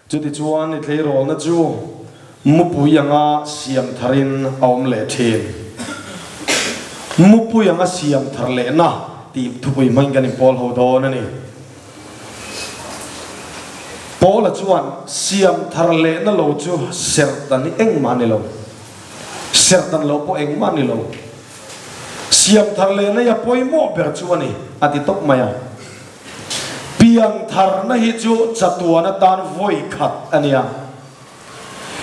Chutichuan i tleirawlna chu mupui anga siam tharin a awm leh thin. Mupui anga siam thar lehna tih thupui hmangin kan inpawl ho dawn a ni. Paula chuan siam thar lehna lo chu serhtan hi engmah a ni lo. Serhtan loh pawh engmah a ni lo. Siam thar lehna hi a pawimawh ber chu a ni, a ti tawp mai a. Piantharna hi chu chatuan atan vawi khat a nia.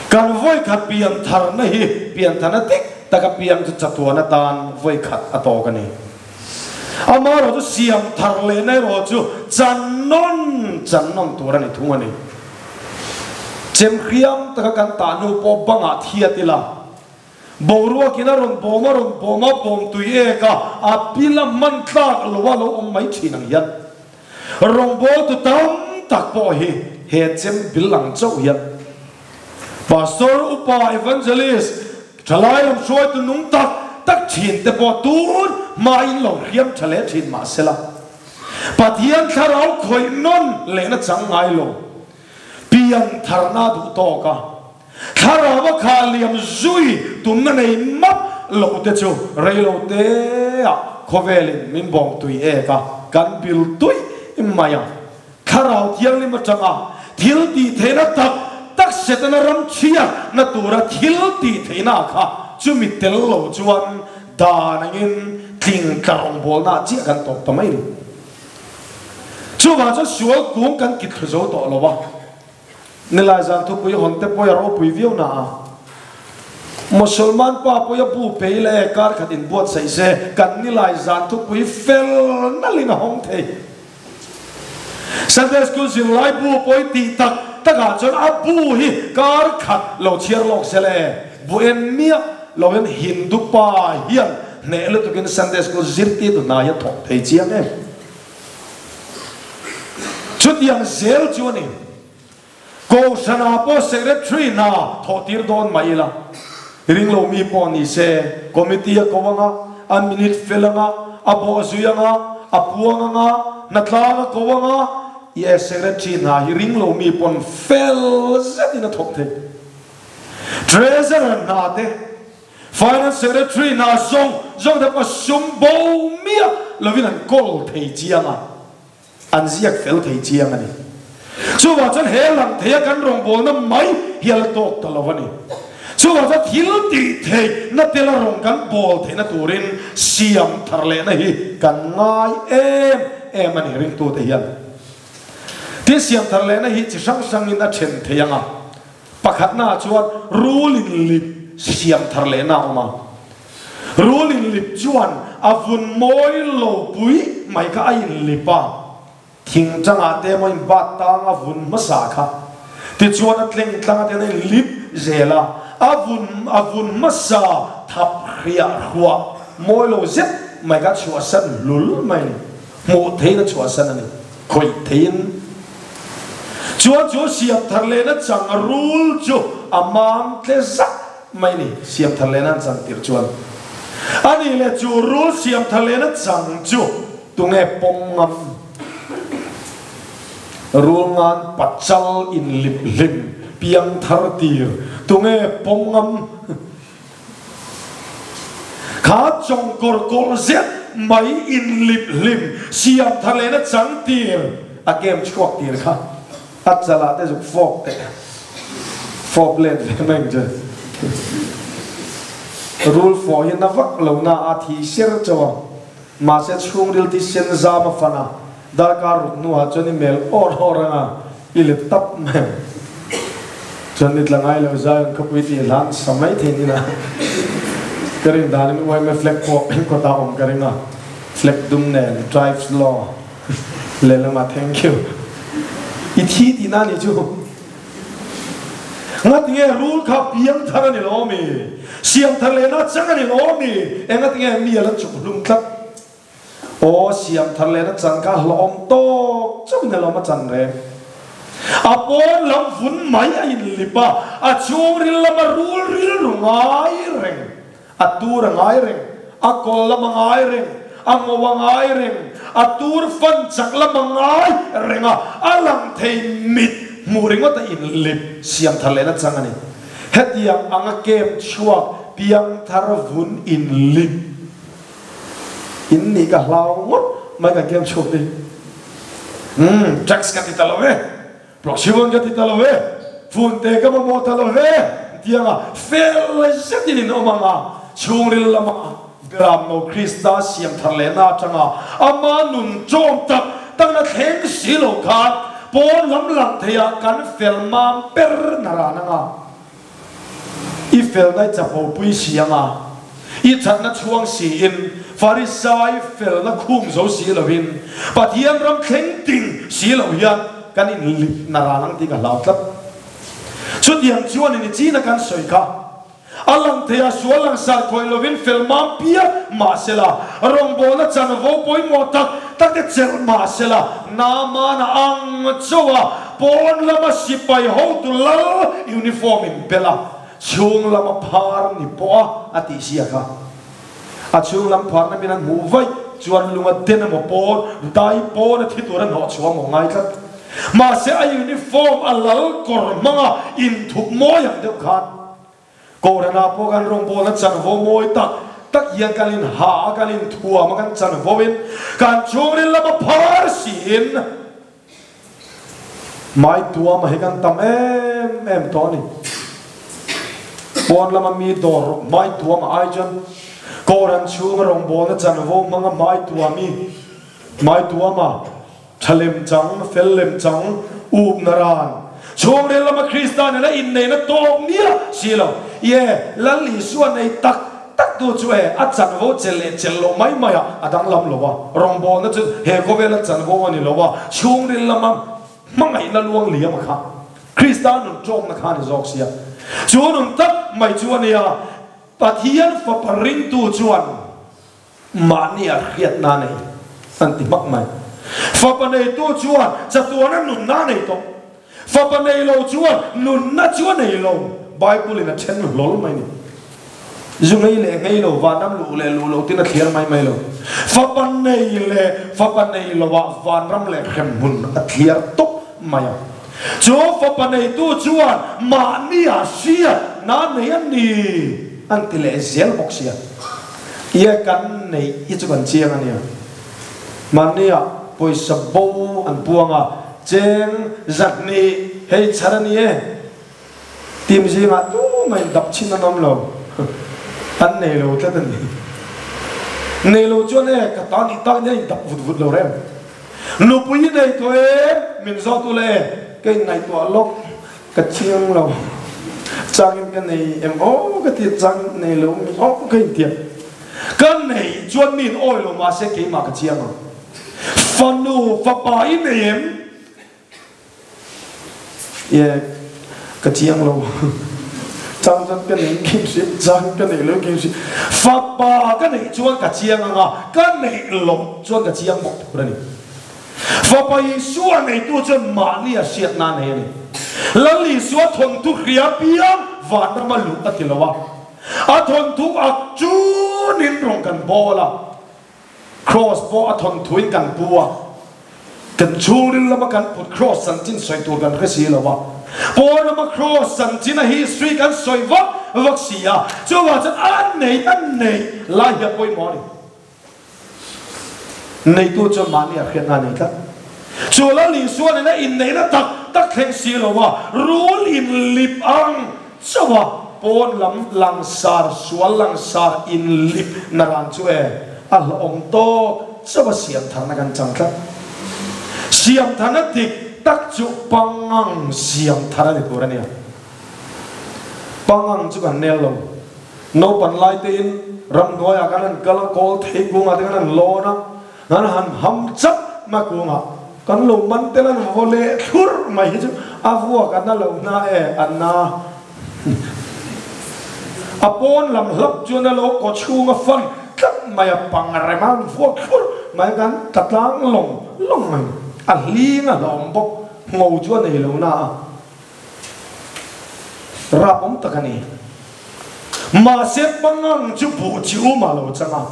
Kan vawi khat piantharna hi piantharna dik taka piang chu chatuan atan vawi khat a tawk a ni. Amaherawh chu siamthar lehna erawh chu channawn channawn tur a ni thung a ni. Chemhriam taka kan tah hnu pawh bangah thiat ila. Boruakin a rawn bawm a rawn bawm a, bawm tui ek a, a pil a hman tlak lo a lo awm mai thin ang hian rawngbawltu tam tak pawh hi he chem bil ang chauh hian Pastor, Upa, Evangelist, thalai lam hruaitu nung tak tak thin te pawh tun hmain lo hriam tha leh thin mahsela Pathian thlarau khawih nawn lehna chang ngai lo pian tharna duh tawk a. Thlarau a kha liam zui tumna nei map lo te chu rei lo te ah khawvelin min bawm tui ek a, kan bil tui mai a. Thlarau thianghlim atanga thil tih theihna tak tak Setana ram chhiat na tura thil tih theihna kha chumi tel lo chuan dan angin tling tla rawngbawlna ah chiah kan tawp ta mai ni. Chuvang chuan sual kung kan kit thlu zo tawh lo a. Nilai zan thupui hawn te pawh a ropui viau na a, Musulman pa pawh a bu pei leh kar khat in buatsaih se kan nilai zan thupui fel nalhin a hawng thei. Sunday School zirlai bu pawh i tih tak takah chuan a bu hi kar khat lo chhiar lawk se le, bu en miah lo hian Hindu pa hian hneh lutukin Sunday School zirtirtu hna hi a thawk thei chiang em? Chutiang zel chu a ni. Kohhranah pawh Secretary hna thawh tir dawn mah ila, ringlo mi pawh ni se, Committee a ko anga, a minute fel anga, a bawh zui anga, a puang anga, hnatlang a ko anga, ie Secretary hna hi ringlo mi pawn fel zetin a thawk thei. Treasurer hna te. Finance Secretary hna zawng zawng te pawh sum bo miah lovin an kawl thei chiang a, an ziak fel thei chiang a ni. Chuvang chuan he lang theia kan rawngbawlna mai hi a la tawk ta lo a ni. Chuvang chuan thil tih theih na tela rawng kan bawl theihna turin siam thar lehna hi kan ngai em em a ni ringtute hian. Tin siam thar lehna hi chi hrang hrangin a then thei ang a. Pakhatnaah chuan rul in lip siam thar lehna a awm a. Rul in lip chuan a vun mawi lo pui mai kha a in lip a, thing tangah te emaw in bat tang a vun hmasa kha tichuan a tleng tlang atan a in lip zel a, a vun a vun hmasa thap hriah hruah mawi lo zet mai kha chhuahsan hlul mai a ni. Hmuh theihin a chhuahsan a ni. Khawih theihin chuan chu siam thar lehna chang rul chu a mam tle zak mai a ni. Siam thar lehna an chang tirh chuan a nih leh chu rul siam thar lehna chang chu tunge pawm ngam? Rul ngan pachal inlip hlim piang thar tir tunge pawm ngam? Kha chawngkawr kawr zet mai inlip hlim siam thar lehna chang tir a game chhuak tir kha a chalah te zuk fawp teh fawp let ve mai ang che. Rul fawh hi na vak lo na a thi ser chauh a, mahse chhungril ti sen zam a fan a, darkar ruk hnuah chuan i mel awr awr ang a, I let tap mai ang. Chuan ni tla ngai lo Zion khawpui tih hlan sa mai thei ni na. Ka rin danin UMA flag pawh kawtah awm ka ring a. Flag dum nen tribes law lehlamah thank you. I thi tihna nih chu. Ngatinge rul kha piang thar a ni lo mi? Siam thar lehna chang a ni lo mi? Engatinge mi a la chuk hlum tlat? Aw siam thar lehna chan kha hlawm tawk chauhin a lawm a chan reng. A pawn lam vun mai a inlip a, a chhungril lam a rul rilru ngai reng, a tur a ngai reng, a kawl lam a ngai reng, a ngo a ngai reng, a tur fan chak lam a ngai reng a, a lang thei mit. hmuh ringawt a inlip siam thar lehna chang a ni. Hetiang anga kem chhuak piangthar vun inlip in nih ka hlau ngawt mai kan kem chhuak te hi. Umm tax ka ti ta lo e, Proxivon ka ti ta lo e, Funte ka mamawh ta lo e tianga fel zetin in awm ang a, chhungril lama Beramno Krista siam thar lehna atanga ama nun chawm tak takna thleng si lo khan pawn lam lang theiah kan fel mam ber na ran anga i felna i chapo pui si anga i thatna chhuang siin Farisai felna khum zo si lovin Pathian ram thleng ting si lo hian kan inlip na ran ang tih ka hlau tlat. Chutiang chuan in i china kan sawi kha. A lang thei a, sual langsar khawih lovin fel mam piak mah sela, rawngbawlna chanvo pawimawh tak tak te chelh mah sela, Naamana ang chauh a, pawn lama sipai hotu lal uniform in bel a, chhung lama phar ni pawh a a tih sia kha. A chhung lam pharna min an hmuh vaih chuan lunga den emaw pawn dai pawn a thi tur a hnawh chhuah maw ngai tlat. Mahse a uniform a lal kawr hmanga inthup mawi ang deuh khan Kohhranah pawh kan rawngbawlna chanvo mawi tak tak hian kan inha a, kan inthuam a, kan chanvoin kan chhungril lama phar siin hmai tuama hi kan tam em em tawh a ni. Pawn lama mi dawr hmai tuama ai chuan Kohhran chhunga rawngbawlna chanvo hmanga hmai tuami hmai tuama Tha lem chang, fel lem chang, up na ran. Chhungril lama Krista nena inneihna tawk miah si lo. Ie, Lal Isua nei tak tak tu chu e, a chanvo che leh chelh loh mai mai ah a danglam lo a. Rawngbawlna chu he khawvela chanvo a ni lo a, chhungril lama hmangaihna luang liam a kha. Krista nun ṭawmna kha a ni zawk sia. Chu nun tak mai chu a nia, Pathian fapa ringtu chuan Mahni a hriatna nei an ti hmak mai. Fapa neitu chuan chatuana nunna a nei tawh. Fapa nei lo chuan nunna chu a nei lo. Bible in a then hlawl mai ni. Zu ngei leh ngei lo, vanram luh leh luh lo tin a thliar mai mai lo. Fapa nei leh fapa nei lo ah vanram leh hremhmun a thliar tawp mai a. Chu fapa neitu chuan mahni a hriatna nei a ni an ti leh zel bawk sia. Ia kan neih hi chu kan chiang a nia. Mahnia pawisa bo an puang a, cheng zahnih hei chhar a ni e. Team zingah tumah in dap chhin an awm lo. An nei lo tlat a ni. Nei lo chuan e ka ta nih tak nia in dap vut vut lo rem. Nupui i nei tawh e, min zawt ula e, ka inngaihtuah lawk, ka chiang lo. Changin ka nei em aw ka ti, changin nei lo mi aw ka intiam. Ka nei chuan mi in awi lo mahse keimah ka chiang ang. Fanu, fapa i nei em? Ie, ka chiang lo. Chang chuan ka nei kim si, chang ka nei lo kim si. Fapa ka neih chuan ka chiang ang a, ka neih loh chuan ka chiang bawk tur a ni. Fapa Isua neitu chuan mahni a hriatna a nei a ni. Lal Isua thawnthu hria piang vanrama luh a ti lo a, a thawnthu ak chunin rawn kan bawl a. Kraws pawh a thawnthuin kan pu a, kan chhungril lama kan put kraws chanchin sawi tur kan hre si lo a, pawn lama kraws chanchin a history kan sawi vak vak si a, chuvang chuan a nei a nei lai hi a pawimawh a ni. Neitu chuan mahni a hriatna a nei tlat. Chu Lal Isua nena inneihna tak tak thleng si lo a, rul inlip ang chauh a, pawn lam langsar, sual langsar inlip na ran chu e, a hlawhawm tawk chauh a siam tharna kan chang tlat. Siam tharna dik tak chu pangang siam thar a ni tur a nia. Pangang chu kan nel lo. Naupan lai tein ramhnuaiah kan han kal a, kawl thei kungah te kan han lawn a, An han ham chap mai kungah kan lo man tel an vaw leh thlur mai hi chu a vuak a na lo hna e a na a pawn lam hlap chuan a lo kaw chhung a fan tlat mai a pang rem a an vuak thlur mai a kan tla tlang lawng lawng mai a hling a hlawm bawk ngo chu a nei lo na a rap awm tak a ni mahse pangang chu buh chi um a lo chang a.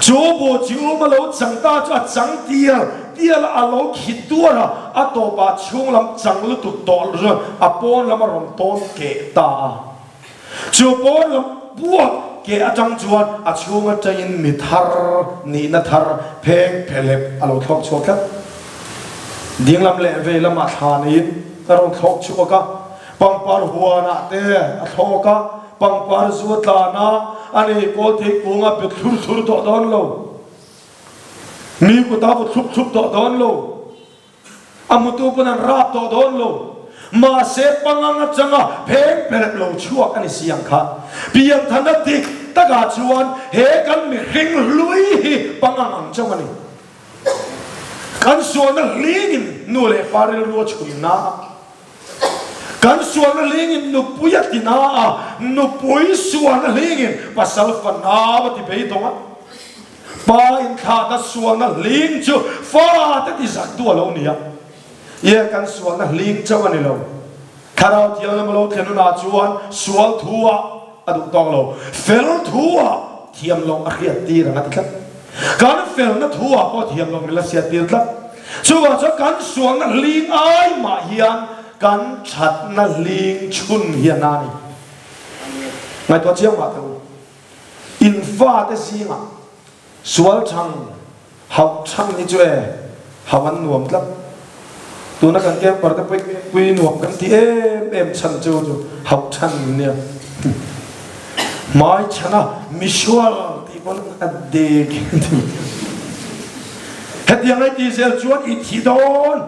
Chu bu chi um a lo chang ta chu a chang tial tial a, a lo khit duar a, a tawpah chhunglam chang lutuk tawh lo chuan a pawn lam a rawn tawn keh ta a. Chu pawn lam puak keh atang chuan a chhung atangin mi thar nihna thar pheng phelep a lo thlawk chhuak tlat. Dinglam leh vei lamah thla neiin a rawn thlawk chhuak a, pangpar huanah te a thlawk a, pangpar zu a tlan a, a nei kawl thei kung a bet thlur thlur tawh dawn lo. Mi kut a vaw thlup thlup tawh dawn lo. A hmutu pawn an rap tawh dawn lo. Mahse pangang atanga pheng perh lo chhuak a ni si ang kha. Pianthana dik takah chuan he kan mihring hlui hi pangang ang chauh a ni. Kan sualna hlingin nu leh pa rilru a chhun na a. Kan sualna hlingin nupui a ti na a, nupui sualna hlingin pasal fanau a ti beidawng a. Pa inthlahna sualna hling chu fate ti zaktu a lo ni a. Ie, kan sualna hling chauh a ni lo. Thlarau Thianghlim a lo thlen hunah chuan sual thu ah a duh tawk lo, fel thu ah thiam loh a hriat tir ang a ti tlat. Kan felna thu ah pawh thiam loh min la hriat tir tlat. Chuvang chuan kan sualna hling ai mah hian kan thatna hling chhun hian a ni. Ngaihtuah chiang mah teh u. In fate zingah sual chhang hauh chhang hi chu e hauh an nuam tlat. Tuna kan camper te pui nuam kan ti em em chhan chu chu hauh chhan nia. Hmai chhana misual tih pawn a dek. Hetiang ai ti zel chuan i thi dawn.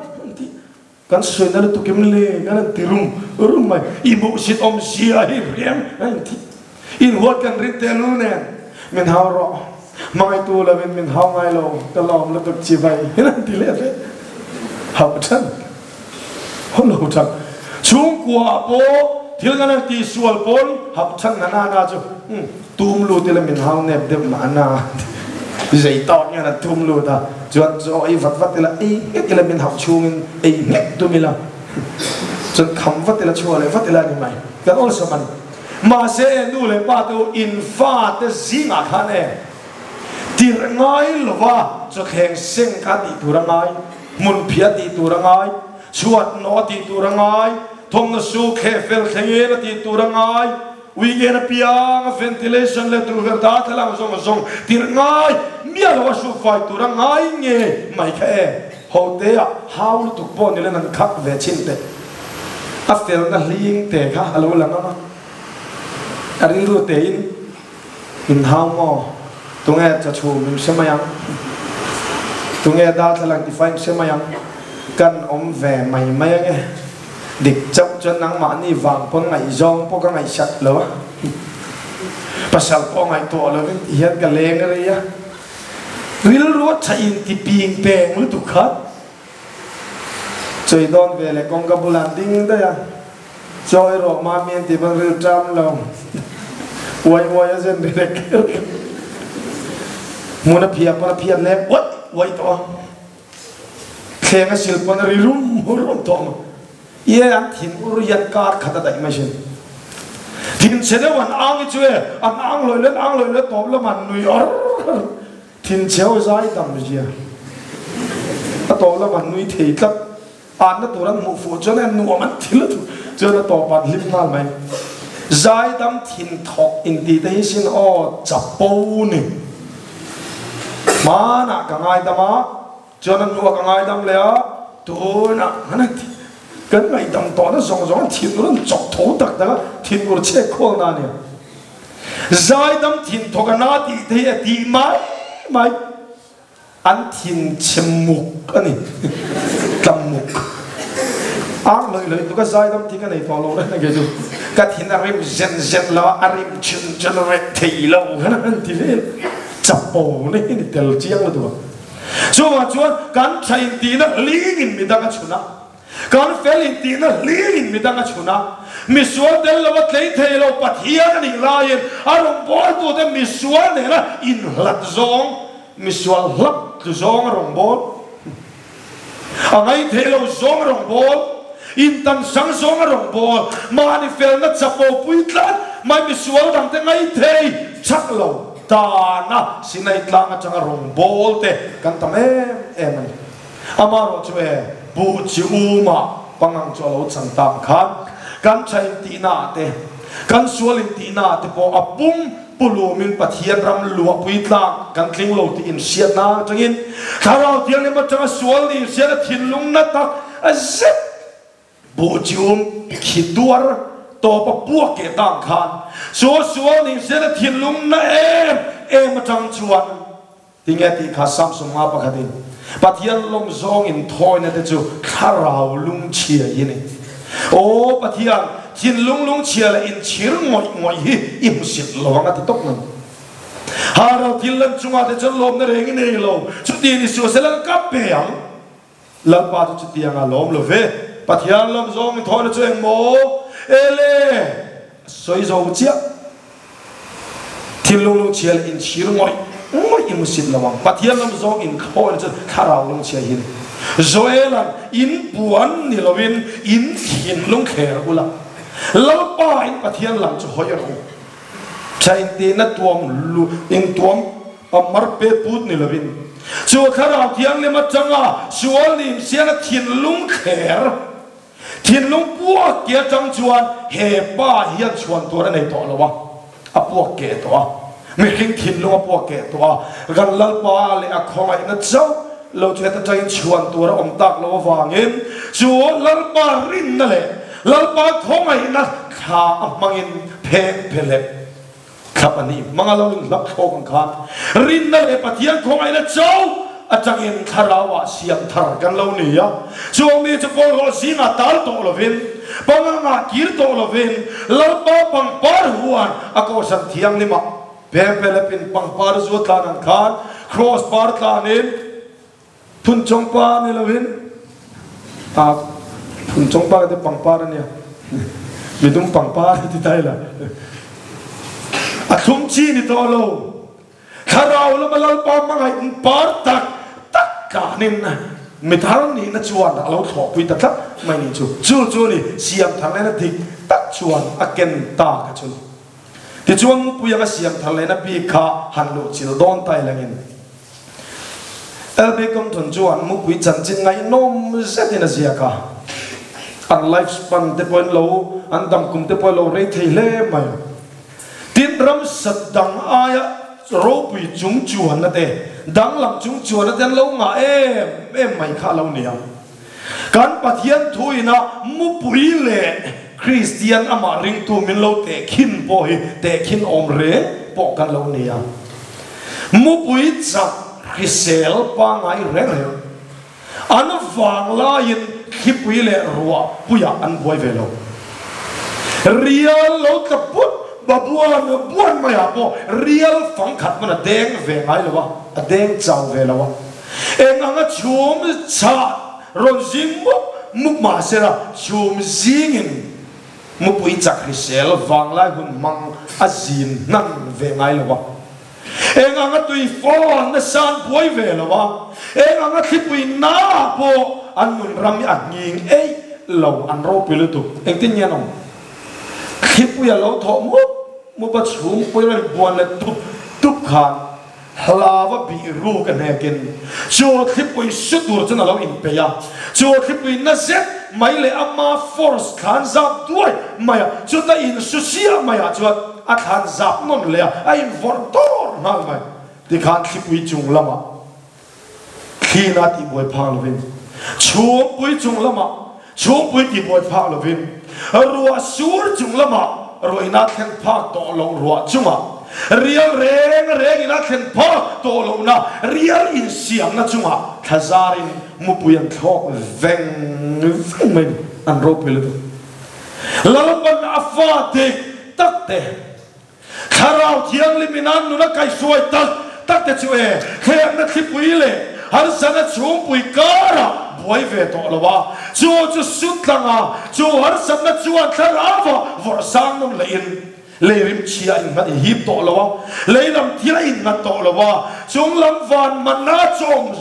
Kan suaina lutuk em le kan han ti rum rum mai. I hmuhsit awm zia hi riang a inti. Inhuat kan rin teh lul nen min hau rawh. Hmangaihtu lovin min hau ngai lo ka lawm lutuk chi vai hian an ti leh hle. Hau than. Hau lo than. Chhungkua ah pawh thil kan han ti sual pawn hau than na na chu tum lut ila min hau nep deuh mah na zei tawk hian an tum lut a chuan chaw ei vat vat ila ei nghek ila min hauh chhungin ei nghek tum ila chuan kham vat ila chhuah leh vat ila a ni mai kan awlsam a ni mahse nu leh pa te u in fa te zingah khan e tirh ngai lova chawthleng seng kha tih tur a ngai hmun phiah tih tur a ngai chhuat nawh a tih tur a ngai thawmhnaw su thleh fel thlengin a tih tur a ngai Weekend apiang a ventilation leh turhver darthlalang zawng zawng tirh ngai miah lo a hrukfai tur a ngai nge mai kha e. Ho te ah hau lutuk pawh ni len an khak ve chin teh. A felna hling te kha a lo lang ang a. A rilru te in min hau maw? Tunge chaw chhum in hre mai ang? Tunge darthlalang tifai in hre mai ang? Kan awm ve mai mai ange. Dik chauh chuan nangmahni vang pawn ngaihzawng pawh ka ngaihsak lo a, pasal pawh ngaihtuah lovin ti hian ka leng rei a, rilru a tha in ti ping peng lutuk kha chawi dawn ve leh kawngka bulah an ding daih a, chaw erawh mami an ti pawn ril ṭam lo, uai uai a zen ri lek kher kher, hmun a phiah pawn a phiat leng uaih uaih tawh a. Thleng a sil pawn a ri rum rum tawh ang. Ie an thin ur hian kar khat a daih mai sin. Thin chhe deuh an ang hi chu e, an ang lawih lawih an ang lawih lawih tawp lam an nui awr awr. Thin chhe ho zai dam zia. A tawp lam an nui thei tlat. Anna tur an hmuh fuh chuan an nuam an thil a thu chuan a tawp an hlim nghal mai. Zaidam thin thawk inti te hi sin aw chapo ni. Hmanah ka ngaidam a, chuan a hnuah ka ngaidam leh a, tunah an han ti. Kan ngaihdam tawhna zawng zawng an thin ur an chawk tho tak tak a, thin ur chhek khawl na a nia. Zaidam thin thawk a na tih te hi a tih mai mai. An thin chhe muk a ni. Tlam muk. Ang lawih lawih tuk a zaidam ti ka nei tawh lo reng a kei chu. Ka thin a rim zen zen lo a, a rim chun chun reh thei lo khan an ti vel. Chapo na hi ni tel chiang lutuk a. Chuvang chuan kan tha intihna hlingin midang a chhun a. Kan fel intihna hlirin midang a chhun a, misual tel lova tlei thei lo Pathian a nih laiin a rawngbawltute misual nena inhlat zawng, misual hlap tlu zawng a rawngbâwl, a ngaithei lo zawng a rawngbâwl, intansang zawng a rawngbâwl, mahni felna chapo pui tlat mai misual dangte ngaithei chak lo dana Sinai tlang atanga rawngbâwlte kan tam em em a ni. Amaherawhchu e. Buh chi uma pangang chu a lo chan tak khan kan tha intihna ah te, kan sual intihna ah te pawh a pum pulumin Pathian ram luahpui tlak kan tling lo tih inhriatna atangin Thlarau Thianghlim atanga sual nih hriatna thinlung na tak a zet Buh chi um khi tuar tawp a puak keh tang khan chu sual nih hriatna thinlung na em em atang chuan Tinge tih kha Samson nga pakhatin Pathian lawm zawng in thawina te chu thlarau lungchhia hi a ni. Aw Pathian, thinlung lungchhia leh inchhir ngawih ngawih hi i hmusit lo ang a ti tawp mai. Haro thil lan chungah te chuan lawmna reng i nei lo, chuti ni suh sela ka pe ang. Lalpa chu chutiang a lawm lo ve. Pathian lawm zawng in thawhna chu eng maw? Ele! A sawi zo chiah. Thinlung lungchhia leh inchhir ngawih ngawih i hmusit lo ang. Pathian lawm zawng in thawhna chu thlarau lungchhia hi a ni. Joel-a'n in puan ni loin in thinlung thler ula, Lalpa in Pathian lam chu hawi rawh u. Tha intihna tuam lu intuam A mar pe put ni lovin, chu Thlarau Thianghlim atanga sual nim siana thinlung thler, thinlung puak ke atang chuan he pa hian chhuan tur a nei tawh lo a, a puak keh tawh a, mihring thinlung a puak keh tawh a, kan Lalpa leh a khawngaihna chauh lo chu heta tangin chhuan tur a awm tak lo avangin chu Lalpa rinna leh Lalpa khawngaihna thla a hmangin pheng phelep Thla pahnih hmanga lo inhlap thlawk ang khan rinna leh Pathian khawngaihna chauh atangin thlarauah siam thar kan lo ni a. Chuang mi chu kawlhawh zingah tal tawh lovin, pangangah kir tawh lovin, Lalpa pangpar huan a kohhran thianghlimah pengpelepin pangpar zu tlan ang khan kraws par tlanin Phunchawngpa ni loin a phunchawngpa te pangpar a nia midum pangpar ti ta ila a thlum chi ni tawh lo thlarau lama lalpa hmangaih in par tak tak tlanin mithar nihna chuan a lo thlawhpui ta tlat mai ni chu chu chu ni siam thar lehna dik tak chuan a ken ta kha chu ni tichuan mupui anga siam thar lehna bik kha han luh chil dawn ta ilangin LB Compton chuan mupui chanchin ngaihnawm zetin a ziak a, an life span te pawhin lo, an dam kum te pawh lo rei thei hle mai. Tin, ramsa dang aia ropui chung chuanna te, danglam chung chuanna te an lo ngah em em mai kha a lo ni a. Kan Pathian thuina mupui leh Kristian amah ringtu min lo tehkhin pawh hi tehkhin awm reng pawh kan lo ni a. Mupui chak hrisel pangngai reng reng an vang laiin thlipui leh ruah puiah an buai ve lo. Rial lo tla put babuan buan maiah pawh rial fang khat hman a deng ve ngai lo a, a deng chau ve lo a. Eng anga chhum chah rawn zing mup mup mah sela chhum zingin mupui chak hrisel vanglai hun hmang a zin hnan ve ngai lo a. Eng anga tui fawn nasa an buai ve lo a, eng anga thlipui na pawh an nun ram hi a nghing eih lo, an ropui lutuk. Engtin nge an awm? Thlipui a lo thawh mup mup a, chhungpui rawn buan leh tup tup khan Hlava bih ruk a hnekin chu thlipui su tur chuan a lo inpeih a, chu thlipui na zet mai leh ama force thlan zap duai mai a, chuta insu siah maiah chuan a thlan zap nawn leh a, a invawrh dawr nghal mai. Tikhan thlipui chung lamah thlina tihbuai phak lovin, chhungpui chung lamah chhungpui tihbuai phak lovin, ruah sur chung lamah ruahina thlen phak tawh loh ruah chungah rial reng rengin a thlen phak tawh lohna rial insiamna chungah thla zarin mupui an thlawk veng veng mai an ropui lutuk. Lalpan a fa dik tak te Thlarau Thianghlimin an nun a kaihhruai tak tak te chu e thlemna thlipui leh harsatna chhungpui karah buai ve tawh lo a, chu chu sutlanga chu harsatna chuan thlarauva vawrh sang nawn lehin lei rimchhia innghat inhip tawh lo a, lei lam thil a innghat tawh lo a, chung lam van manna chawm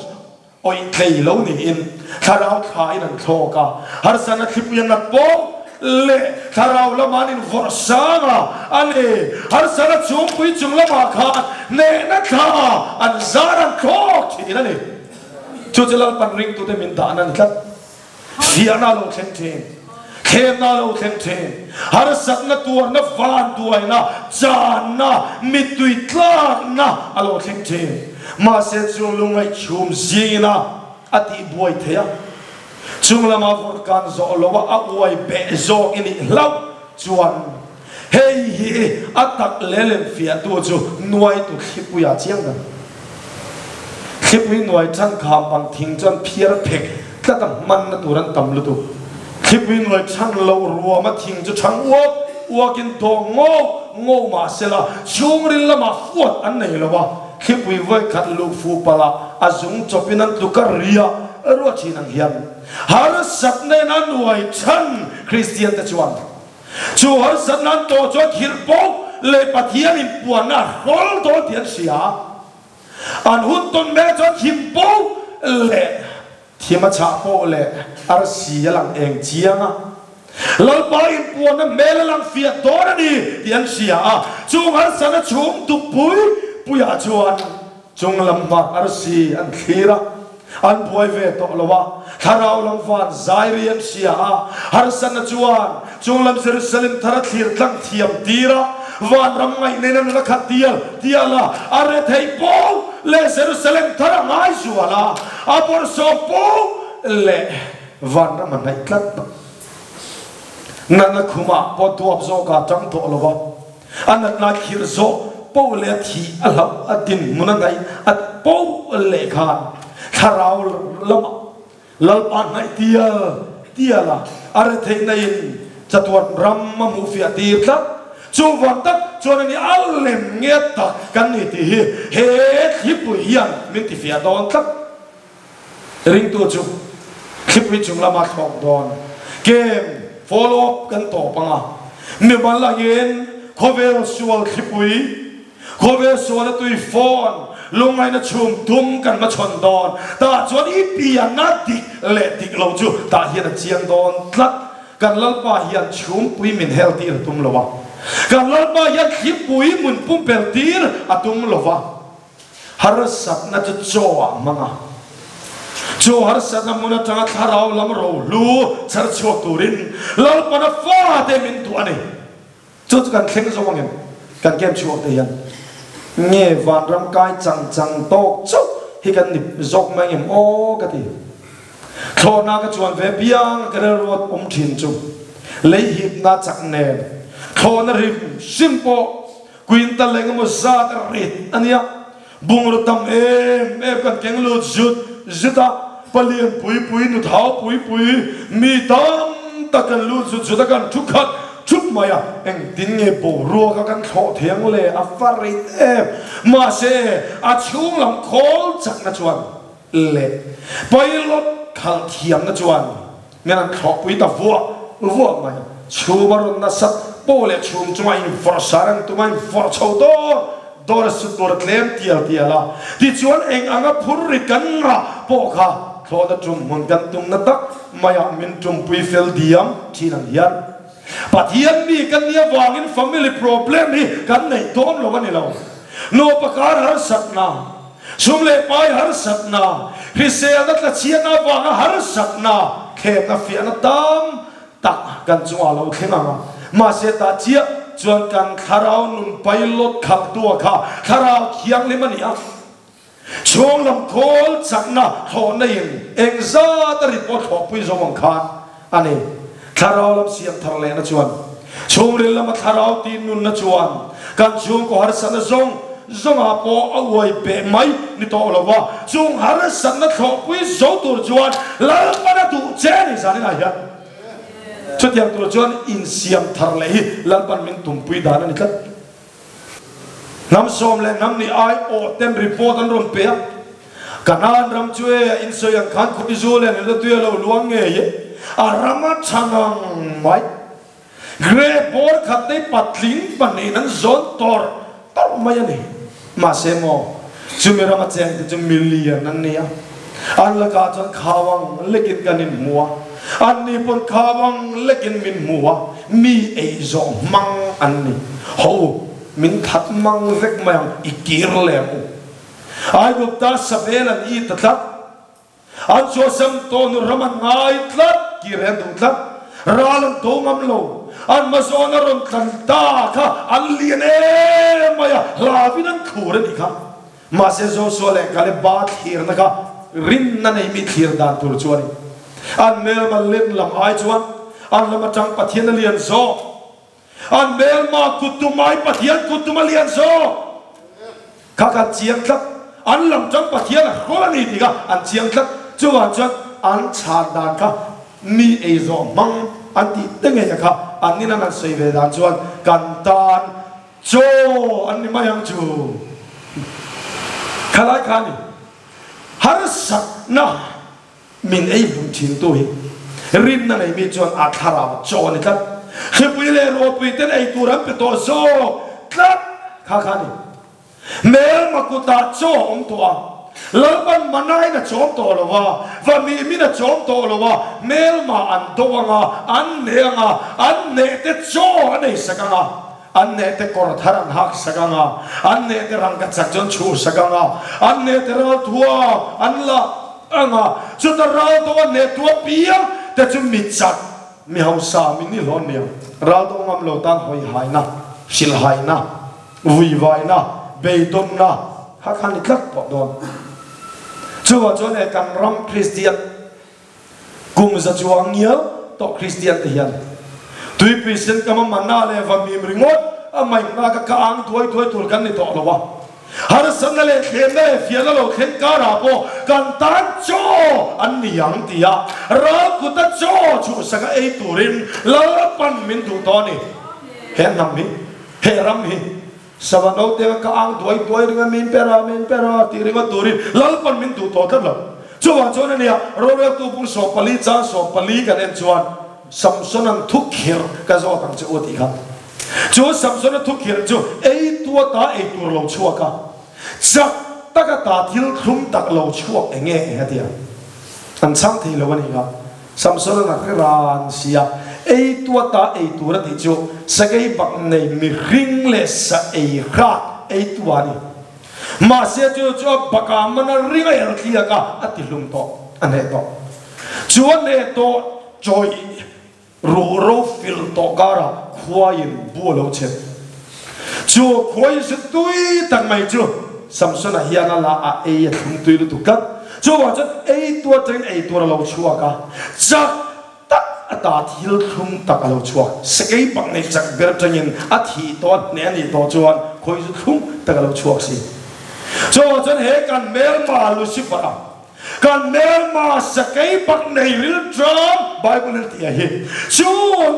Awih tlei lo niin thlarau thlain an thlawk a, harsatna thlipui a nat pawh leh thlarau lama an invawrh sang a, a ni, harsatna chhungpui chung lamah khan hnehna thla an zar an thlawk thin a ni. Chu chu Lalpan ringtute min dahna a ni tlat. Fiahna a lo thleng thin, thlemna a lo thleng thin, harsatna tuarna vanduaina, channa, mittui tlakna a lo thleng thin. Mahse chung lungngaihchhum zingina a tihbuai theih a, chung lama vawrhkan zawh loa a uai beh zawk i nih hlauh chuan hei hi a tak leh lem fiahtu chu nuaitu thlipuia chiang ber. Thlipui nuai than kham ang thing chuan phiar phek tlat a hmanna tur an tam lutuk. Thlipui nuai than loh ruama thing chu thang uak uakin dawng ngo ngo mah sela chhungril lamah fuat an nei lo a, thlipui vawikhat luh fuh palh ah a zung chawpin an tluk a ria ruah thin ang hian harsatna in a nuai than Kristian te chuan Chu harsatna an tawh chuan thil pawh leh Pathian in puanna a hrawl dawn tih an hria. An hun tawn mek chuan thim pawh leh thim a chhah pawh leh arsi a lang eng chiang a. Lalpa in puanna hmel a lang fiah dawn a ni tih an hria a. Chung harsatna chhung duk pui puiah chuan Chung lam hmah arsi an thlir a, an buai ve tawh lo a, thlarau lam van zai ri an hria a, harsatna chuan chung lam Jerusalem thar a thlir tlang thiam tir a, vanram ngaihnen a nuna khat dial dial a, a rethei pawh leh Jerusalem thar a ngai zual a, a bawrhsawm pawh leh vanram a hnaih tlat tawh. Natna khumah pawh duap zawkah tang tawh lo a. A natna khirh zawh poh leh a thih a hlauh a dinhmun a hnaih a poh leh khan thlarau lamah Lalpa hnaih tial tial a, a retheihna in chatuan ram a hmuhfiah tir tlat. Chuvang tak chuan a ni a lem nge tak kan ni tih hi he thlipui hian min tifiah dawn tlat. Ringtu chu thlipui chung lama thlawk dawn game follow up kan tawp ang a, mimal angin khawvel sual thlipui, khawvel suala tui fawn lungngaihna chhum dum kan hmachhawn dawn. Tah chuan i pianna dik leh dik lo chu tah hian a chiang dawn tlat. Kan Lalpa hian chhumpui min hel tir a tum lo a, kan Lalpa hian thlipui mun pumpel tir a tum lo va. Harsatna chu chaw ah hmang a, chu harsatna hmun atanga thlarau lam rohlu chhar chhuak turin Lalpana fate min duh a ni. Chu chu kan thleng zawk angem? Kan kem chhuak te hian nge vanram kai chang chang tawk chauh hi kan ni zawk mai angem aw ka ti. Thlawhna ka chuan ve piang ka rilruat awm thin chu lei hipna chak nen thlawhna hrim hrim pawh Quintal eng emaw zat a rit a nia. Bungraw tam em em kan keng lut zut zut a, palian pui pui, nuthau pui pui, mi tam tak kan lut zut zut a, kan thu khat thup mai a, engtin nge boruak a kan thlawh thei ang le, a va rit em. Mahse, a chhung lam khawl chakna chuan leh pilot khalh thiamna chuan min an thlawhpui ta vuah vuah mai. Chhum a rawn nasat pawh leh chhum chunga invawrh sar an tum a, invawrh chho dawr dawr a sut tur a tlem tial tial a. Tichuan eng anga phur ri kan ngah pawh kha thlawhna tum hmun kan tumna tak maiah min tumpui fel diam thin ang hian Pathian mi kan nih avangin family problem hi kan neih dawn lo a ni lo. Nupa kar harsatna. Sum leh pai harsatna, hriselna tlachhiatna avanga harsatna thlemna fiahna tam tak kan chungah a lo thleng ang a. Mahse tah chiah chuan kan thlarau nun pilot khalhtua kha thlarau thianghlim a ni a. Chhung lam khawl chakna thlawhna in eng zat a rit pawh thlawhpui zo ang khan a ni. Thlarau lam siam thar lehna chuan chhungril lama thlarau tih nunna chuan kan chhungkaw harsatna zawng zawngah pawh a uai beh mai ni tawh lo va, chung harsatna thlawhpui zo tur chuan Lalpan a duh che a ni zaninah hian. Chutiang tur chuan insiam thar leh hi Lalpan min tumpui dan a ni tlat. Hnam sawm leh hnam nih ai awh ten report an rawn pe a, Kanaan ram chu e a insawi ang khan khupi zu leh nula tui a lo luang ngei e, a ram a tha ngang mai. Grape bawr khat te patling pahnihin an zawn tawrh tawrh mai a ni. Mahse maw, chumi rama cheng te chu million an ni a, an lakah chuan khau ang lekin kan inhmu a, anni pawn khau ang lekin min hmu a, mi ei zawh hmang an ni. Ho, min that mang vek mai ang, i kir leh ang u. Aigupta sabel an i ta tlat. An chuasam tawh nu ram an ngai tlat. Kir an duh tlat. Ral an do ngam lo. An hmazawn a rawn tlan ta kha an lian em mai a, hlauin an khur a nih kha. Mahse Joshua leh Kaleba thlirna kha rinna nei mi thlir dan tur chu a ni. An hmelma len lam ai chuan an lam atang Pathian a lian zawk. An hmelma kut tum ai Pathian kut tum a lian zawk. Kha kha an chiang tlat. An lam tang Pathian a hrawl a ni tih kha an chiang tlat. Chuvang chuan an chhan dan kha mi ei zawh hmang an tih te ngei a kha an nin an han sawi ve dan chuan kan tan Chaw an ni mai ang chu. Khalai kha ni harsatna min ei hlum thin tu hi rinna nei mi chuan a thlarau chaw a ni tlat. Thlipui leh ruahpui ten ei tur an pe tawh zawk tlat kha kha ni. Hmelma kutah chaw a awm tawh a, Lalpan manain a chawm tawh lo a, Vamimin a chawm tawh lo a, hmelma an do ang a, an neh ang a, an neh te chaw an ei sak ang a, an neh te kawr thar an hak sak ang a, an neh te rangka chak chu an chhuh sak ang a, an neh te ral thuak an la ang a, chuta ral do a neh tu apiang te chu mi chak, mi hausa, mi nihlawh nia, ral do ngam lo tan hawi haina, hrilhhaina. Vuivaina, beidawnna kha kha ni tlat tawh dawn. Chuvang chuan he kan ram Kristian, kum za chuang ngial tawh Kristian te hian tuipui sen kam a manna leh va mim ringawt a maihna ka ka ang duai duai tur kan ni tawh lo a. Harsatna leh thlemna leh fiahna lo thleng karah pawh kan tan chaw an ni ang tia ral kuta chaw chhuhsaka ei turin Lalpan min duh tawh a ni. He hnam hi. He ram hi sava naute ka ang duai duai ringa min per a, min per a tih ringawt turin Lalpan min duh tawh tlat lo. Chuvang chuan ania roreltu bung 14 chang 14 kan en chuan Samson-a'n thu khirh ka zawt ang che u a tih kha. Chu Samson-a thu khirh chu ei tua ta ei tur lo chhuak a, chak taka ta thil thlum tak lo chhuak eng nge eng a ti a, an chhang thei lo a nih kha. Samson-a'n a hre ran si a, ei tuata ei tur a tih chu sakei bak nei mihring leh sa ei hrat ei tu a ni. Mahse chu chu a bakah man a ring a er thliak a, a ti hlum tawh, a hneh tawh. Chu a hneh tawh chawih ruh ro fil tawh karah khuaiin bu a lo chep. Chu khuai zu tui tak mai chu Samson-a hian a la a ei a thlum tui lutuk tlat. Chuvang chuan ei tu atangin ei tur a lo chhuak a, chak tak ata thil thlum tak a lo chhuak. Sakei pak nei chak ber atangin a thih tawh a hneh a nih tawh chuan khawi zu thlum tak a lo chhuak si. Chuvang chuan he kan hmelma Lucifer-a Kan hmelma sakei bak nei ril ṭam Bible in a ti a hi. Chu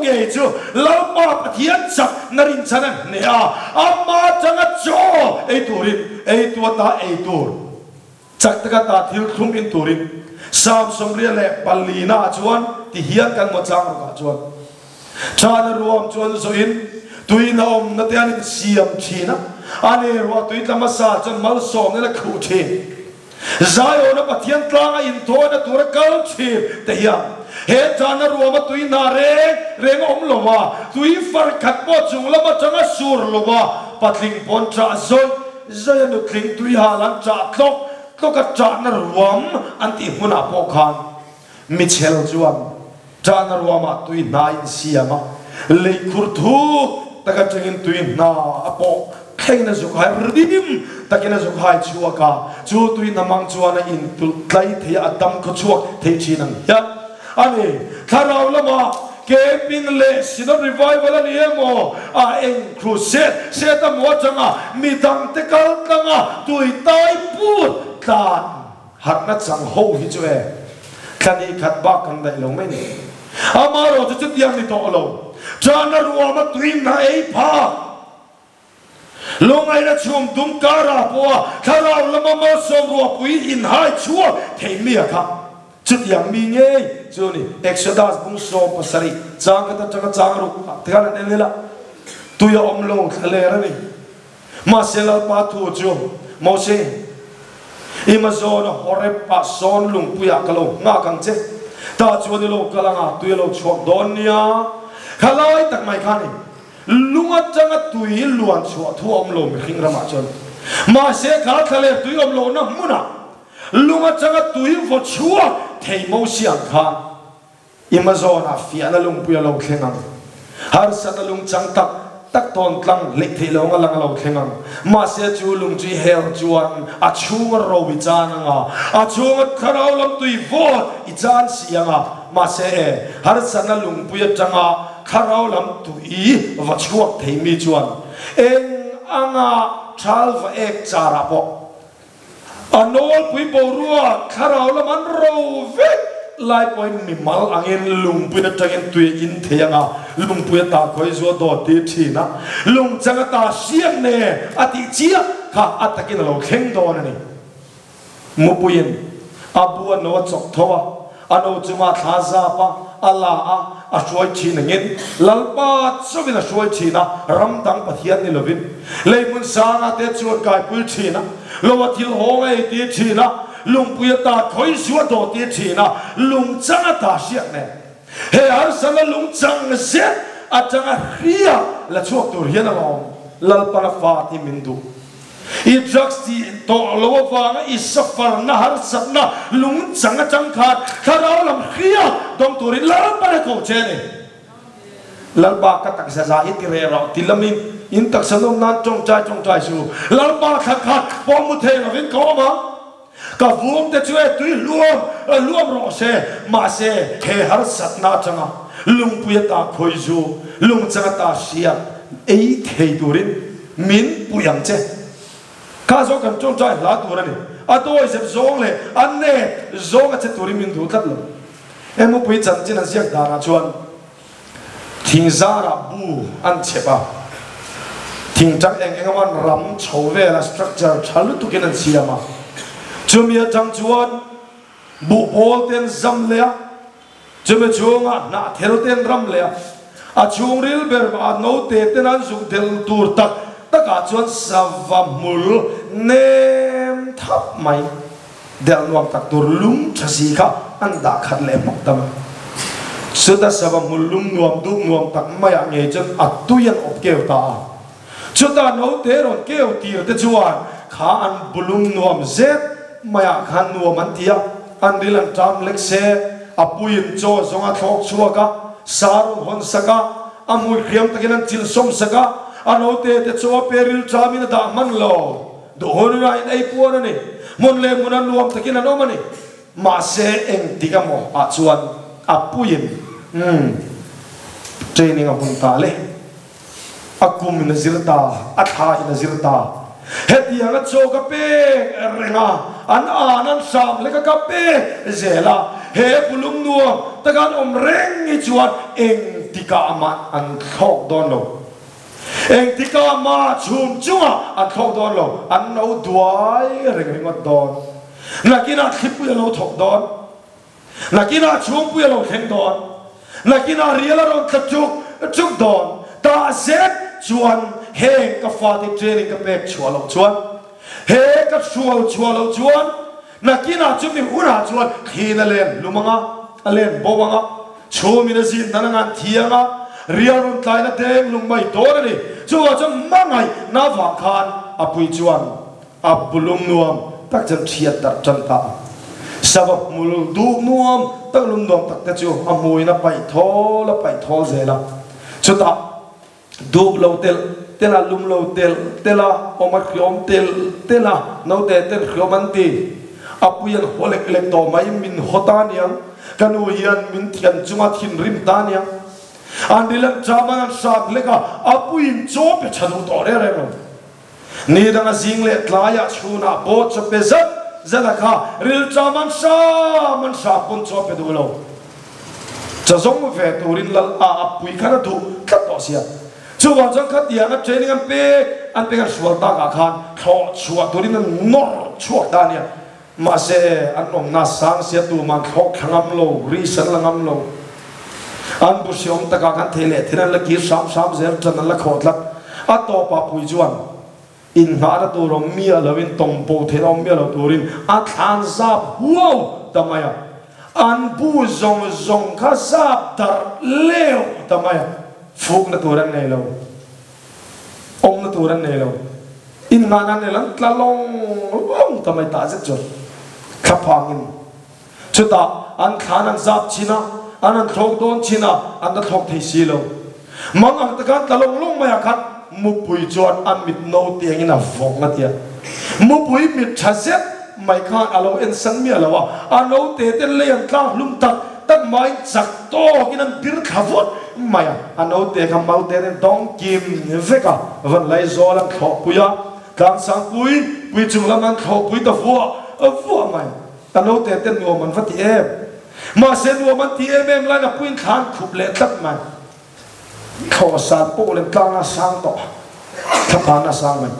ngei chu Lalpa Pathian chak na rinchhan a hneh a, ama changa chaw ei turin ei tu ata ei tur, chak taka ta thil thlum in turin Psalm 84 na ah chuan ti hian kan maw chang rawk ah chuan Chana ruam chuan zawhin tui na awmna te an insiam thin a, ani ruah tui tla hmasa chuan malsawmna in a khuh thin. Zion-a Pathian tlanga inthawina tura kal thin te hian he chana ruama tui hna reng reng a awm lo a, tui far khat pawh chung lam atanga sur lo a, patling pawn chah zawih zawih a nutling tui hal an chah tlawk tlawk a chahna ruam an tih hmunah pawh khan Michel chuan chahna ruamah tui hna a insiam a, leikhur thuk tak atangin tui hna a pawh thlengin a zuk hai rim takin a zuk hai chhuak a, chu tui hna mang chuan a intulh tlai thei a, a dam khaw chhuak thei thin ang hian a ni. Thlarau lama camping leh Synod Revival a ni emaw, a eng crusade set emaw atanga midangte kal tlanga tui tai put tlan Harhna chang ho hi chu e, thla ni khat bak kan daih lo mai ni. Amaherawh chu chutiang ni tawh lo. Chana ruama tuin a ei phak. Lungaina chhum dum karah pawha thlarau lama malsawm ruahpui inhai chhuak thei mi a kha. Chutiang mi ngei chu ni. Exodus bung 17 chang khat atanga chang ruk ah te khan an en ila. Tui a awm lo thla ler a ni. Mahse Lalpa thu chu, Mose, i hmazawna Horeb ah sawn lungpuiah ka lo nghak ang che, tah chuan i lo kal anga tui a lo chhuak dawn nia. Kha lai tak mai kha ni, lung atanga tui luan chhuah thu a awm lo mihring ramah chuan. Mahse kha thlaleh tui awm lohna hmunah lung atanga tui vaw chhuak thei Mose ang khan. I hmazawnah fiahna lungpui a lo thleng ang. Harsatna lungchang tak tak tawn tlang hleih theih lo anga lang a lo thleng ang. Mahse chu lung chu i her chuan a chhunga ro i chan anga, a chhunga thlarau lam tui vawt i chan si anga. Mahse e, harsatna lungpui atanga thlarau lam tui va chhuak thei mi chuan eng anga thal va ek charah pawh A nawlpui boruak thlarau lam an ro vek lai pawhin mimal angin lungpui atangin tui a in thei ang a, lungpui ata khawi zual dawt tir thin a, lungchang ata hriat ne a tih chiah kha a takin a lo thleng dawn a ni. Mupuiin a bu a no a chawk tho a, A no chunga thla zap a, a la a, a hruai thin angin Lalpa chauhin a hruai thin a, ram dang Pathian ni lovin. Lei hmun sanga te chuan kaipui thin a, lo a thil hawng a ei tir thin a, lungpui a ta khawi zu a daw tir thin a, lungchang a ta hriat nen. He harsatna lungchang zet atanga hria la chhuak tur hian alawm Lalpana fa ti min duh. I drugs tih tawh lo avanga i suffer na harsatna lungchang atang khan thlarau lam hria dawng turin Lalpa na ko che a ni. Lalpa ka taksa za hi ti reh rawh ti lamin in taksa nawm nan tawngtai tawngtai su. Lalpa thla khat pawh mu thei lovin ka awm ang. Ka vum te chu e tui hluam hluam rawh se. Mahse he harsatna atanga lungpui ata khawi zu lungchang ata hriat ei thei turin Min pui ang che. Kha zawng kan tawngtai hla tur a ni. A dawi zep zawng leh a nep zawng a che turin min duh tlat lo. Emupui chanchin an ziak danah chuan thingzarah bu an chhep a, thingtang eng eng emaw an ram chho vela structure tha lutukin an siam a. Chumi atang chuan buhpawl te an zam leh a. Chumi chhungah hnah thel te an ram leh a, a chhungril ber a note ten an zuk del tur tak takah chuan sava hmul nem thap mai del nuam tak tur lum tha si kha an dah khat leh hmak ta mai. Chuta sava hmul lum nuam duh nuam tak maiah ngei chuan a tui an awp keu ta a. Chuta note rawn keu tir te chuan kha an bulum nuam zet maiah khan nuam an ti a, an ril an ṭam lek se, a puiin chaw zawng a thlawk chhuak a, sa rawn hawn sak a, a hmui hriam takin an chil sawm sak a, a note te chaw a pe ril ṭamin a dah hman lo. Duhun rain ei puan a ni, hmun leh hmuna nuam takin an awm a ni. Mahse engtik emaw ah chuan a puiin umm training a hun ta le. A kum in a zir ta, a thla in a zir ta. Hetiang a chaw ka pek reng a, an an an hram hlek a ka pek zel a. He pulung nuam taka an awm reng hi chuan engtikah mah an thlawk dawn lo. Engtikah mah chhum chungah an thlawk dawn lo, an lo duai reng ringawt dawn. Nakinah thlipui a lo thawk dawn. Nakinah chhungpui a lo thleng dawn. Nakinah rial a rawn tla chuk chuk dawn. Tah zet chuan heng ka fate training ka pek chhuah loh chuan, he ka hrual chhuah loh chuan nakinah chumi hunah chuan thliin a len hlum anga, a len bo anga, chhumin a zin dan anga an thi anga, rial rawn tlaina deng lung mai dawn a ni. Chuvang chuan hmangaihna avang khan a pui chuan A pulum nuam tak chuan thiat darh tan ta a. Sava hmul duh nuam tak lum nuam tak te chu a hmuin a paih thawl a paih thawl zel a. Chutah duh lo telh telh a, lum lo telh telh a, awm a hriawm telh telh a, naute ten hriawm an ti. A pui an haw lek lek tawh mai, min haw ta aniang, ka nu hian min thian chunga thinrim ta aniang. An ril an ṭam an an hram hlek a, a puiin chaw pe ṭha duh tawh reng reng lo. Ni danga zing leh tlaiah chhunah pawh chaw pe zat zat a kha rilṭam an hram an hram pawn chaw pe duh lo. Chaw zawng ve turin lal a a pui khan a duh tlat tawh sia. Chuvang chuan khatiang a training an pek an pek an hrual takah khan thlawh chhuah turin an nawr chhuak ta a nia. Mahse an awmna sang sia tuman thlawk thla ngam lo, ri san la ngam lo. An bu hriawm takah khan thei leh thil an la kir hram hram zel tan an la khawh tlat. A tawpah pui chuan inngahna tur awm miah loin tawng bo theihna awm miah lo turin a thlan zap huau ta mai a. An bu zawng zawng kha zap darh leu ta mai a, fukna tur an nei lo. Awmna tur an nei lo. Innghahna an nei lo. An tla lawng lawng ta mai tah zet chuan thlaphangin. Chutah an thlan an zap chin a, An han thlawk dawn chin a, an la thlawk thei si lo. Mang ang taka an tla lawng lawng mai ah khan mupui chuan a mit no tiangin a vawng a tia. Mupui mit tha zet mai khan a lo en san miah lo a, a no te ten lei an tlak hlum tak tak maiin chak tawkin an bir thla vut mai a, a no te kha mal te ten dawng kim vek a, van lai zawl an thlawhpui a, tlangsangpui pui chung lam an thlawhpui ta vuah vuah mai. A naute ten nuam an va ti em? Mahse nuam an ti em em laiin a puiin thla an khup leh tlat mai. Thlawh san pawh lem tlang a sang tawh a, thlaphan a sang mai.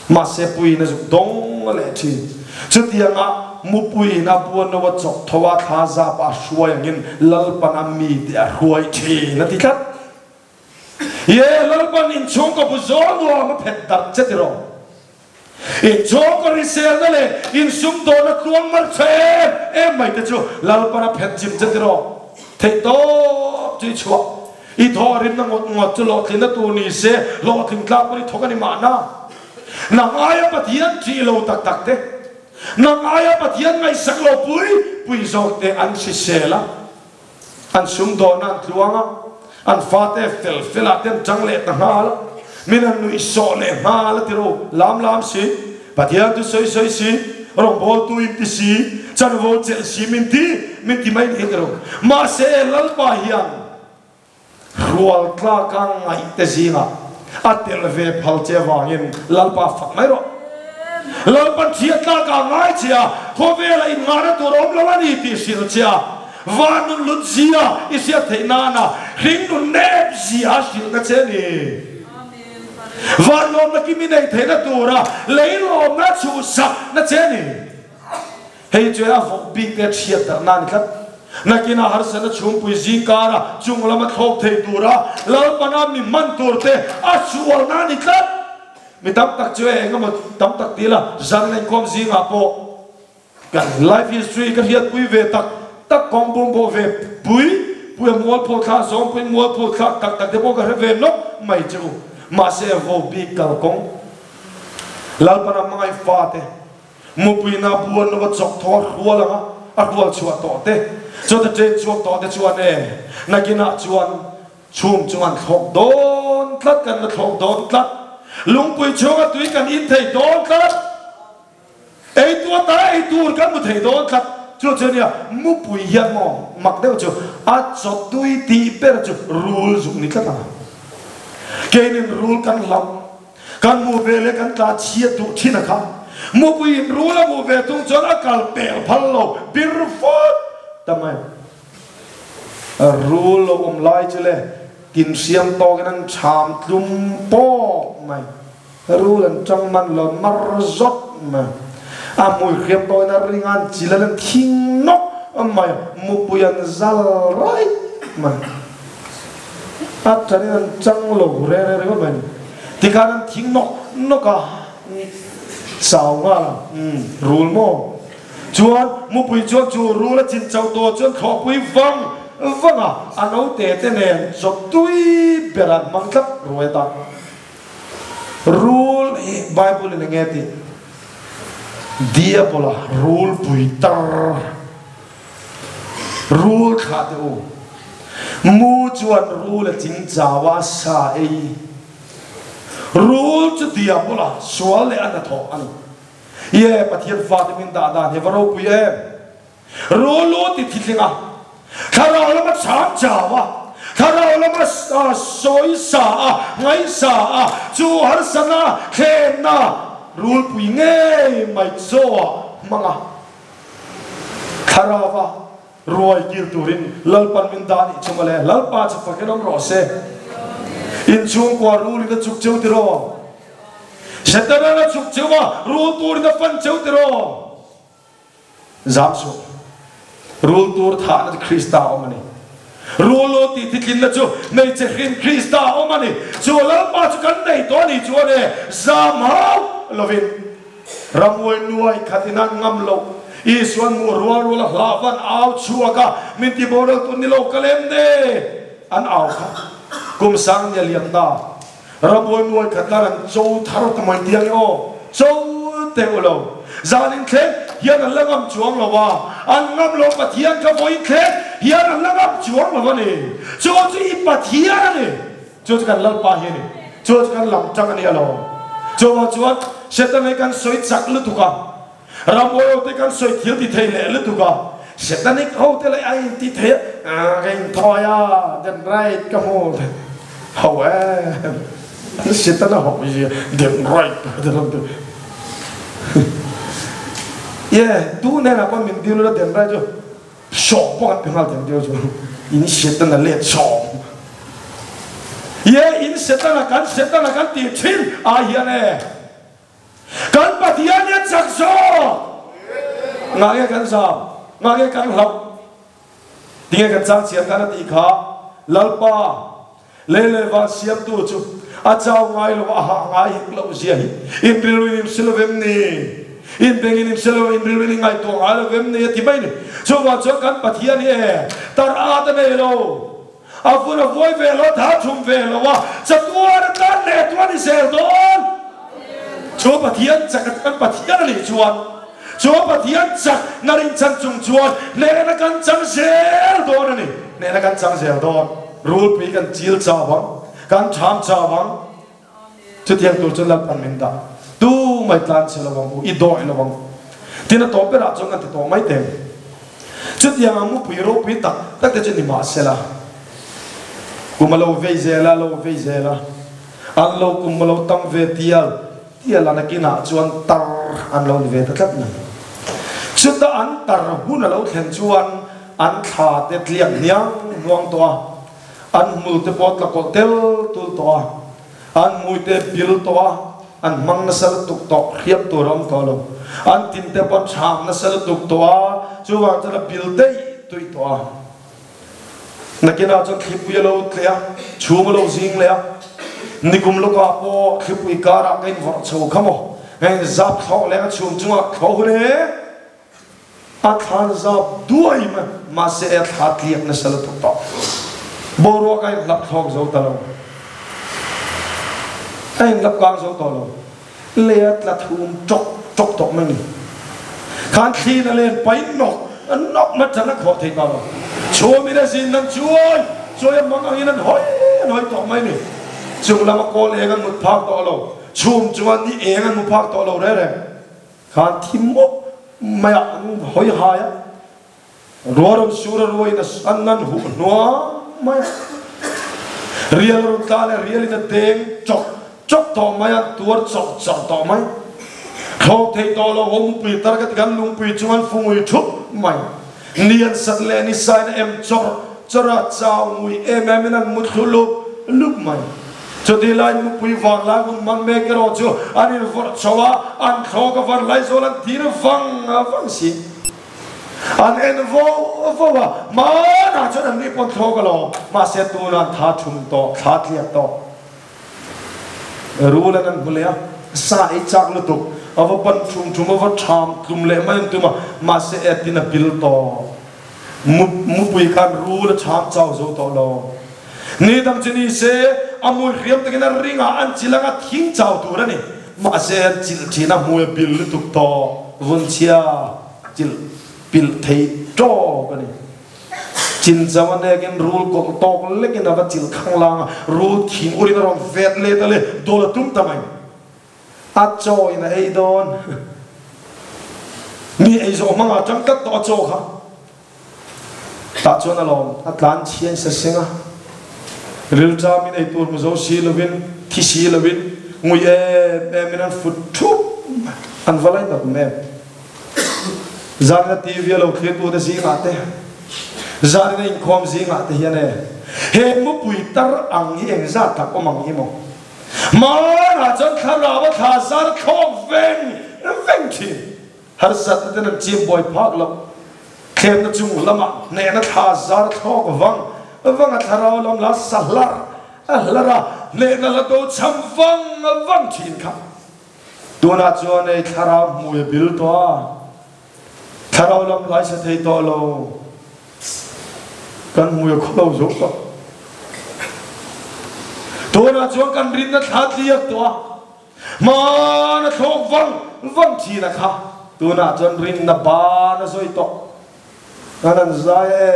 Mahse puiin a zuk dawng a leh thin. Chutianga mupuiin a buan no a chawk tho a, thla zap a hruai angin Lalpan a mite a hruai thin a ti tlat. Ye Lalpan inchhungkaw bu zawl nuam a phet darh che tiraw? Inchhungkaw hriselna leh insumdawhna tluang mar tha em em mai te chu Lalpan a phet chim che tiraw? Theih tawp chu i chhuah. I thawhrimna ngawt ngawt chu hlawhtlinna tur ni se hlawhtling tlak pawn i thawk a ni mahna. Nang aia Pathian ṭih lo tak tak te, nang aia Pathian ngaihsak lo pui pui zawk te an hrisel a. An sumdawhna an tluang a, an fate fel felah te an chang leh ta nghal a, min an nuih sawh leh nghal a ti ro lam lam si, Pathian chu sawi sawi si, rawngbawltu in ti si, chanvo chelh si min ti min ti mai ni ti ro. Mahse Lalpa hian rual tlaka ngaih te zingah a tel ve phal che avangin Lalpa fak mai rawh. Lalpan thiat tlaka ngai che a, khawvela innghahna tur a awm lo a ni tih hrilh che a, van nun lut zia i hriat theih nana hring nun nep zia a hrilhna che a ni. Van lawmna kim i nei theihna tura lei lawmna chhuhsakna che a ni. Hei chu a vawk bik te a chhiat darh na a ni tlat. Nakinah harsatna chhungpui zing kara chung lama thlawk thei tura Lalpana mi hman tur te a sualna a ni tlat. Mi tam tak chu eng emaw tam tak ti la, zan inkhawm zingah pawh kan life history ka hriatpui ve tak tak kawng bum pawh ve pui pui a mualpho thlak zawng pui mualpho thlak tak tak te pawh ka hre ve nawk mai che u. Mahse vo bik kalkawng Lalpana hmangaih fate Mupuina buan lo a chawk thaw a hrual ang a, a hrual chhuah tawh te, chuan a ṭen chhuak tawh te chuan e, nakinah chuan chhum chung an thlawk dawn tlat, kan la thlawk dawn tlat, lungpui chhunga tui kan in thei dawn tlat, ei tu ata ei tur kan hmu thei dawn tlat, chu chu ania mupui hian maw mak deuh chu a chaw tui tih ber chu rul zuk ni tlat ang a, keinin rul kan hlauh. Kan hmuh ve leh kan tla chhiat duh thin a kha. Mupui in rul a hmuh ve tung chuan a kal pel phal lo bir fawt ta mai. Rul lo awm lai chu le tin hriam tawkin an cham tlum pawp mai. Rul an tang man lo mar zawt mai. A hmui hriam tawkin a ring a an chil an thing nawk mai. Mupui an zal raih mai. A ṭanin an chang lo re re ringawt mai ni. Tikhan an thing nawk nawk a, chau nghal ang, umm, rul maw? Chuan mupui chuan chu rul a chin chauh tawh chuan thlawhpui vang vang a, a naute te nen chawp tui ber an hmang tlat ruai atan. Rul hi Bible in enge tih? Diabola rul pui tar. Rul thlah teh u. Mu chuan rul a ching chau a, sa ei. Rul chu diabola, sual leh a hnathawh a ni. Ye, Pathian fate min dah dan hi va ropui em! Rul lu ti thitling a, thlarau lama chhang chau a, thlarau lama sawi sa a, ngaihsa a, chu harsatna, thlenna, rulpui ngei mai chaw ah hmang a. Thlarauva ruai kil turin Lalpan min dah nih chu mawle, Lalpa chu fakin awm rawh se. Inchhungkua rulin a chuk cheu tiraw? Setanan a chuk cheu a, rul turin a fan cheu tiraw? Zam suh. Rul tur thahna chu Krista a awm a ni. Rul lo tih thitlinna chu hmeichhe hrin Krista a awm a ni. Chu Lalpa chu kan nei tawh a ni chuan e, zam hauh lovin. Ramhuai nuai khat in an ngam loh. Isuan hmuh rual rual a hlah van au chhuak a, min ti boral tun ni lo ka lem ne an au kha. Kum sang nia liam ta. Ramhuai nuai khat nan an cho thar ta mai tiang e aw. Cho teh u lo. Zan in thleng hian an la ngam chuang lo a, an ngam lo Pathian kha vawiin thleng. hian an la ngam chuang lo a ni. Chu chu i Pathian a ni. Chu chu kan Lalpa hi a ni. Chu chu kan lam tang a ni alawm. Chuvang chuan Setana hi kan sawi chak lutuk a, Rambuai ho te kan sawi thil ti thei leh lutuk a, Setanic ho te leh a inti thei a, ka inthawi a, den right ka hmu ho em. Setana ho hi den right te rawn ti. Ye, tu hnenah pawh min dil ula den right chu sawm pawh kan pe nghal den deuh chu in Setana let sawm. Ye, in Setana kan Setana kan tih thin ai hian e. Kan Pathian hi a chak zawk! Ngah nge kan zam? Ngah nge kan hlauh? Tinge kan chang chhiar khan a tih kha, Lalpa, lei leh van siamtu chu a chau ngai lo, a hah ngai hek loh zia hi in rilru in imsi lo vem ni? In beng in imsi lo, in rilru in ngaihtuah ngai lo vem ni? A ti mai ni. Chuvang chuan kan Pathian hi e, tar at a nei lo. A vun a vuai ve lo, a tha thum ve lo a, chatuan a tan leh tuan i zel dawn. Chu Pathian chak a kan Pathian a nih chuan, chu Pathian chak na rinchhan chung chuan hnehna kan chang zel dawn a ni. Hnehna kan chang zel dawn. Rulpui kan chil chau ang, kan tham chau ang. Chutiang tur chuan Lalpan min dah. Tu mai tlan chhe lo ang u, i dawih lo ang. Tin a tawp berah chuan kan ti tawh mai teng. Chutiang ang mupui ropui tak tak te chu ni mah sela, kum a lo vei zel a, lo vei zel a, an lo kum a lo tam ve tial tial a, nakinah chuan tar an lo ni ve ta tlat mai. Chuta an tar hun a lo thlen chuan an thla te tliak hniang hnuang tawh a, An hmul te pawh tla kawlh tel tul tawh a, an hmui te bil tawh a, an hmang nasa lutuk tawh, hriam tur a awm tawh lo. An tin te pawh an chham nasa lutuk tawh a, chuvang chuan a bil daih tuih tawh a. Nakinah chuan thlipui a lo tleh a, chhum a lo zing leh a, nikum lawkah pawh thlipui karah ka invawrh chho kha maw, ka inzap thlawh leng a chhum chungah thlawh hun e. A thlan zap duai mai, mahse a thla tliak nasa lutuk tawh. Boruak a inhlap thlawk zo ta lo. A inhlap kang zo tawh lo. Lei a tla thum tawk tawk tawh mai ni. Khan thli na len pain nawk nawk mai tan a khawh thei ta lo. Chhuamin a zin nan chuai chuai a mang angin an hawi an hawi tawh mai ni. Chung lama kawl eng an mut phak tawh lo. Chhum chunga ni eng an mu phak tawh lo reng reng. Khan thi mawp mai ah an hawi hai a, ruah rawn sur a ruain a an an huh hnuang mai a, rial a rawn tla leh rial in a deng chawk chawk tawh mai a, an tuar chawrh chawrh tawh mai. Thlawk thei tawh lo ho mupui tar ka ti khan lungpui chung an fungui thup mai. Ni an sat leh ni sain a em chawrh chawrh a, chau ngui em em in an mu thlu lup lup mai. Chutih laiin mupui vang lai hun hmang mek erawh chu an invawrh chho a, an thlawk a van lai zawl an tir vang vang si. An en vo vo a, hmanah chuan an ni pawn thlawk alawm, mahse tunah an tha thum tawh, thla tliak tawh. Rul an an hmu leh a, sa ei chak lutuk, a va pan thum thum, a va tham tlum leh mai an tum a, mahse etin a pil tawh. Mupui khan rul a chham chau zo tawh lo. Ni dang chu ni se, a mui hriam takin a ring a, an chil anga thing chau tur a ni. Mahse, an chilh thin a, hmui a pil lutuk tawh. Vunchhia chilh pilh thei tawk a ni. Chin chau a nekin rul kawlh tawk lekin a va chilh khanglang a, rul thing urin a rawn vet let a le, dawl a tum ta mai. A chaw in a ei dawn. Mi ei zawh hmangah tang tlat tawh a chaw kha. Tah chuan a lawm, a tlan chhian sa seng a. Rilṭam in ei tur hmu zo si lovin, thi si lovin, ngui em em in an fut thup mai. An va lai tak em. Zanin a TV a lo thlirtu te zingah te, zanin a inkhawm zingah te hian e, he mupui tar ang hi engzat tak awm ang hi maw? Hmanah chuan thlarau a thla zar thlawk veng veng thin. Harsatna ten an chim buai phak lo. Thlemna chung lamah hnehna thla zar thlawk vang vang a thlarau lam la sa hlar a hlar a hnehna la do cham vang vang thin kha. Tunah chuan ei thlarau hmui a bil tawh a, thlarau lam lai sa thei tawh lo. Kan hmui a khaw lo zo tawh. Tunah chuan kan rinna thla tliak tawh a, hmaan a thlawk vang vang thin a kha. Tunah chuan rinna ban a zawi tawh. Kan an zai e.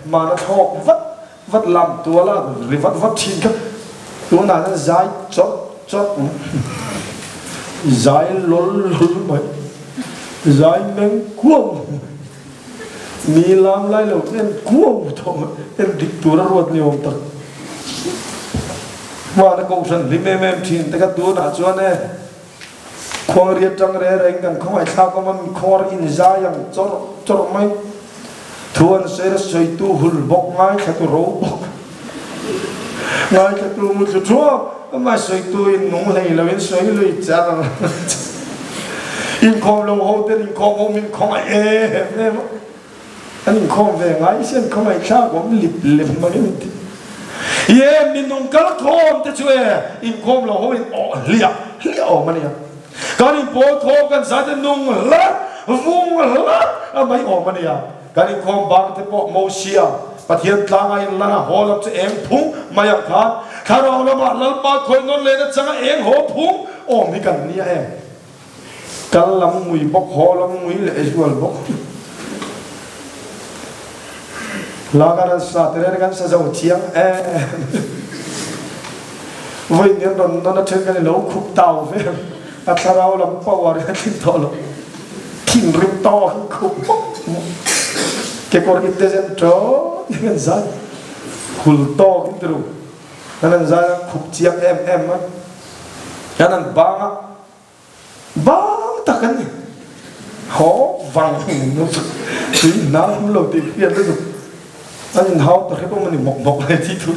Mana thlawk vat vat lam tuala ri vat vat thin kha tunah hian zai chawrh chawrh zai lawl lawl mai zai meng kuau mi lam lai lo en kuau tawh mai en dik tur a ruat ni awm tak hmana kohhran hlim em em thin te kha tunah chuan e Khuangri atang reng reng kan khawngaihthlak awm a, mikhawr inzai ang chawrh chawrh mai. Thu an sawi a, sawitu hul bawk, ngaithlatu ro bawk, ngaithlatu muthlu thuak, amah sawitu in nung hlei lo in sawi lui char inkhawm lo ho ten inkhawm ho min khawngaih em em a, an inkhawm ve ngai si an khawngaihthlak awm lip lep mai an ti. Ye minung kal khawm te chu e inkhawm lo ho in awh hliah hliah awm a nia. Kan inpawl khawm kan zai te nung hlat vung hlat a mai awm a nia. Kan inkhawm bang te pawh Mosia Pathian tlanga in lan a haw lam chu eng phung mai ang khan Thlarau lamah Lalpa khawi nawn lehna changa eng haw phung awm hi kan nia em. Kal lam ngui bawk, haw lam ngui leh zual bawk. Hla kan han sa tir hian kan sa zo chiang em. Vawiin hian rawn nawn a then kan i lo khup tau vel. A thlarau lam power hi a tling tawh lo. Thinrim tawk in khup bawk. Kekawr ipte zen tawt in kan zai. Hul tawk in tiru. Kan han zai a khup chiang em em a. Kan han bang a. Bang tak an ni. Haw vang tui nam lo tih hriat lutuk. An inhau ta hrep awm a ni mawk mawk lai tih thu.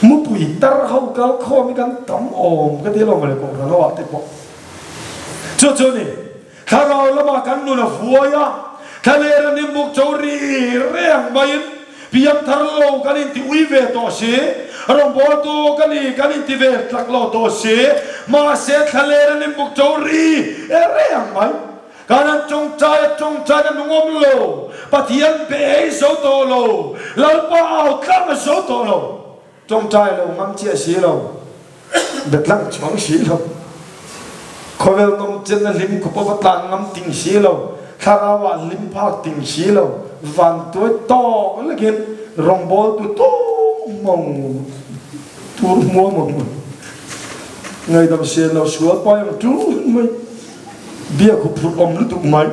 Mupui tar ho kal khawm hi kan tam awm ka ti alawm mawle Kohhran ho ah te pawh. Chu chu a ni. Thlarau lamah kan nun a vuai a, thlaler a nimbuk cho ri reng maiin piangthar lo kan inti ui ve tawh si, rawngbawltu ka ni kan inti ve tlak lo tawh si, mahse thlaler a nimbuk cho ri reng mai. Kan an tawngtai a tawngtai na nungawm lo, Pathian be ei zo tawh lo, Lalpa au tlang a zo tawh lo. Tawngtai lo ngam chiah si lo, biatlang chuang si lo, khawvel nawmchen a hlim khup a va tlan ngam ting si lo, thlarau ah hlim phak ting si lo, vantuai tawk lekin rawngbawltu tum mawng tur hmuam ang mai, ngaihdam sian lo sual pai ang ṭun mai, biak huphurh awm lutuk mai.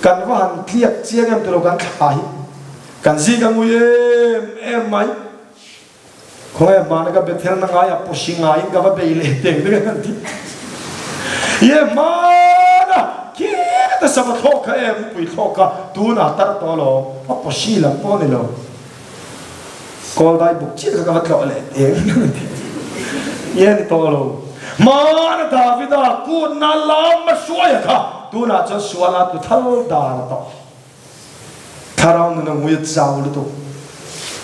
Kan va han tliak chiang em tilo kan thla hi kan zik a ngui em em mai. Khawnge hmana ka Bethel na ngai a pusi ngaiin ka va bei leh teng te kan ti. Ye hmana khita sava thlawk kha em pui thlawk kha tunah tar tawh lo a pusi lam pawh ni lo. Kawldai buk chiah kha ka va tlawh leh teng kan ti. Ye ni tawh lo. Hmana Davida kutna lam a hruaia kha tunah chuan suala tu thal dar a tawh. Thlarau nun a ngui a chau lutuk.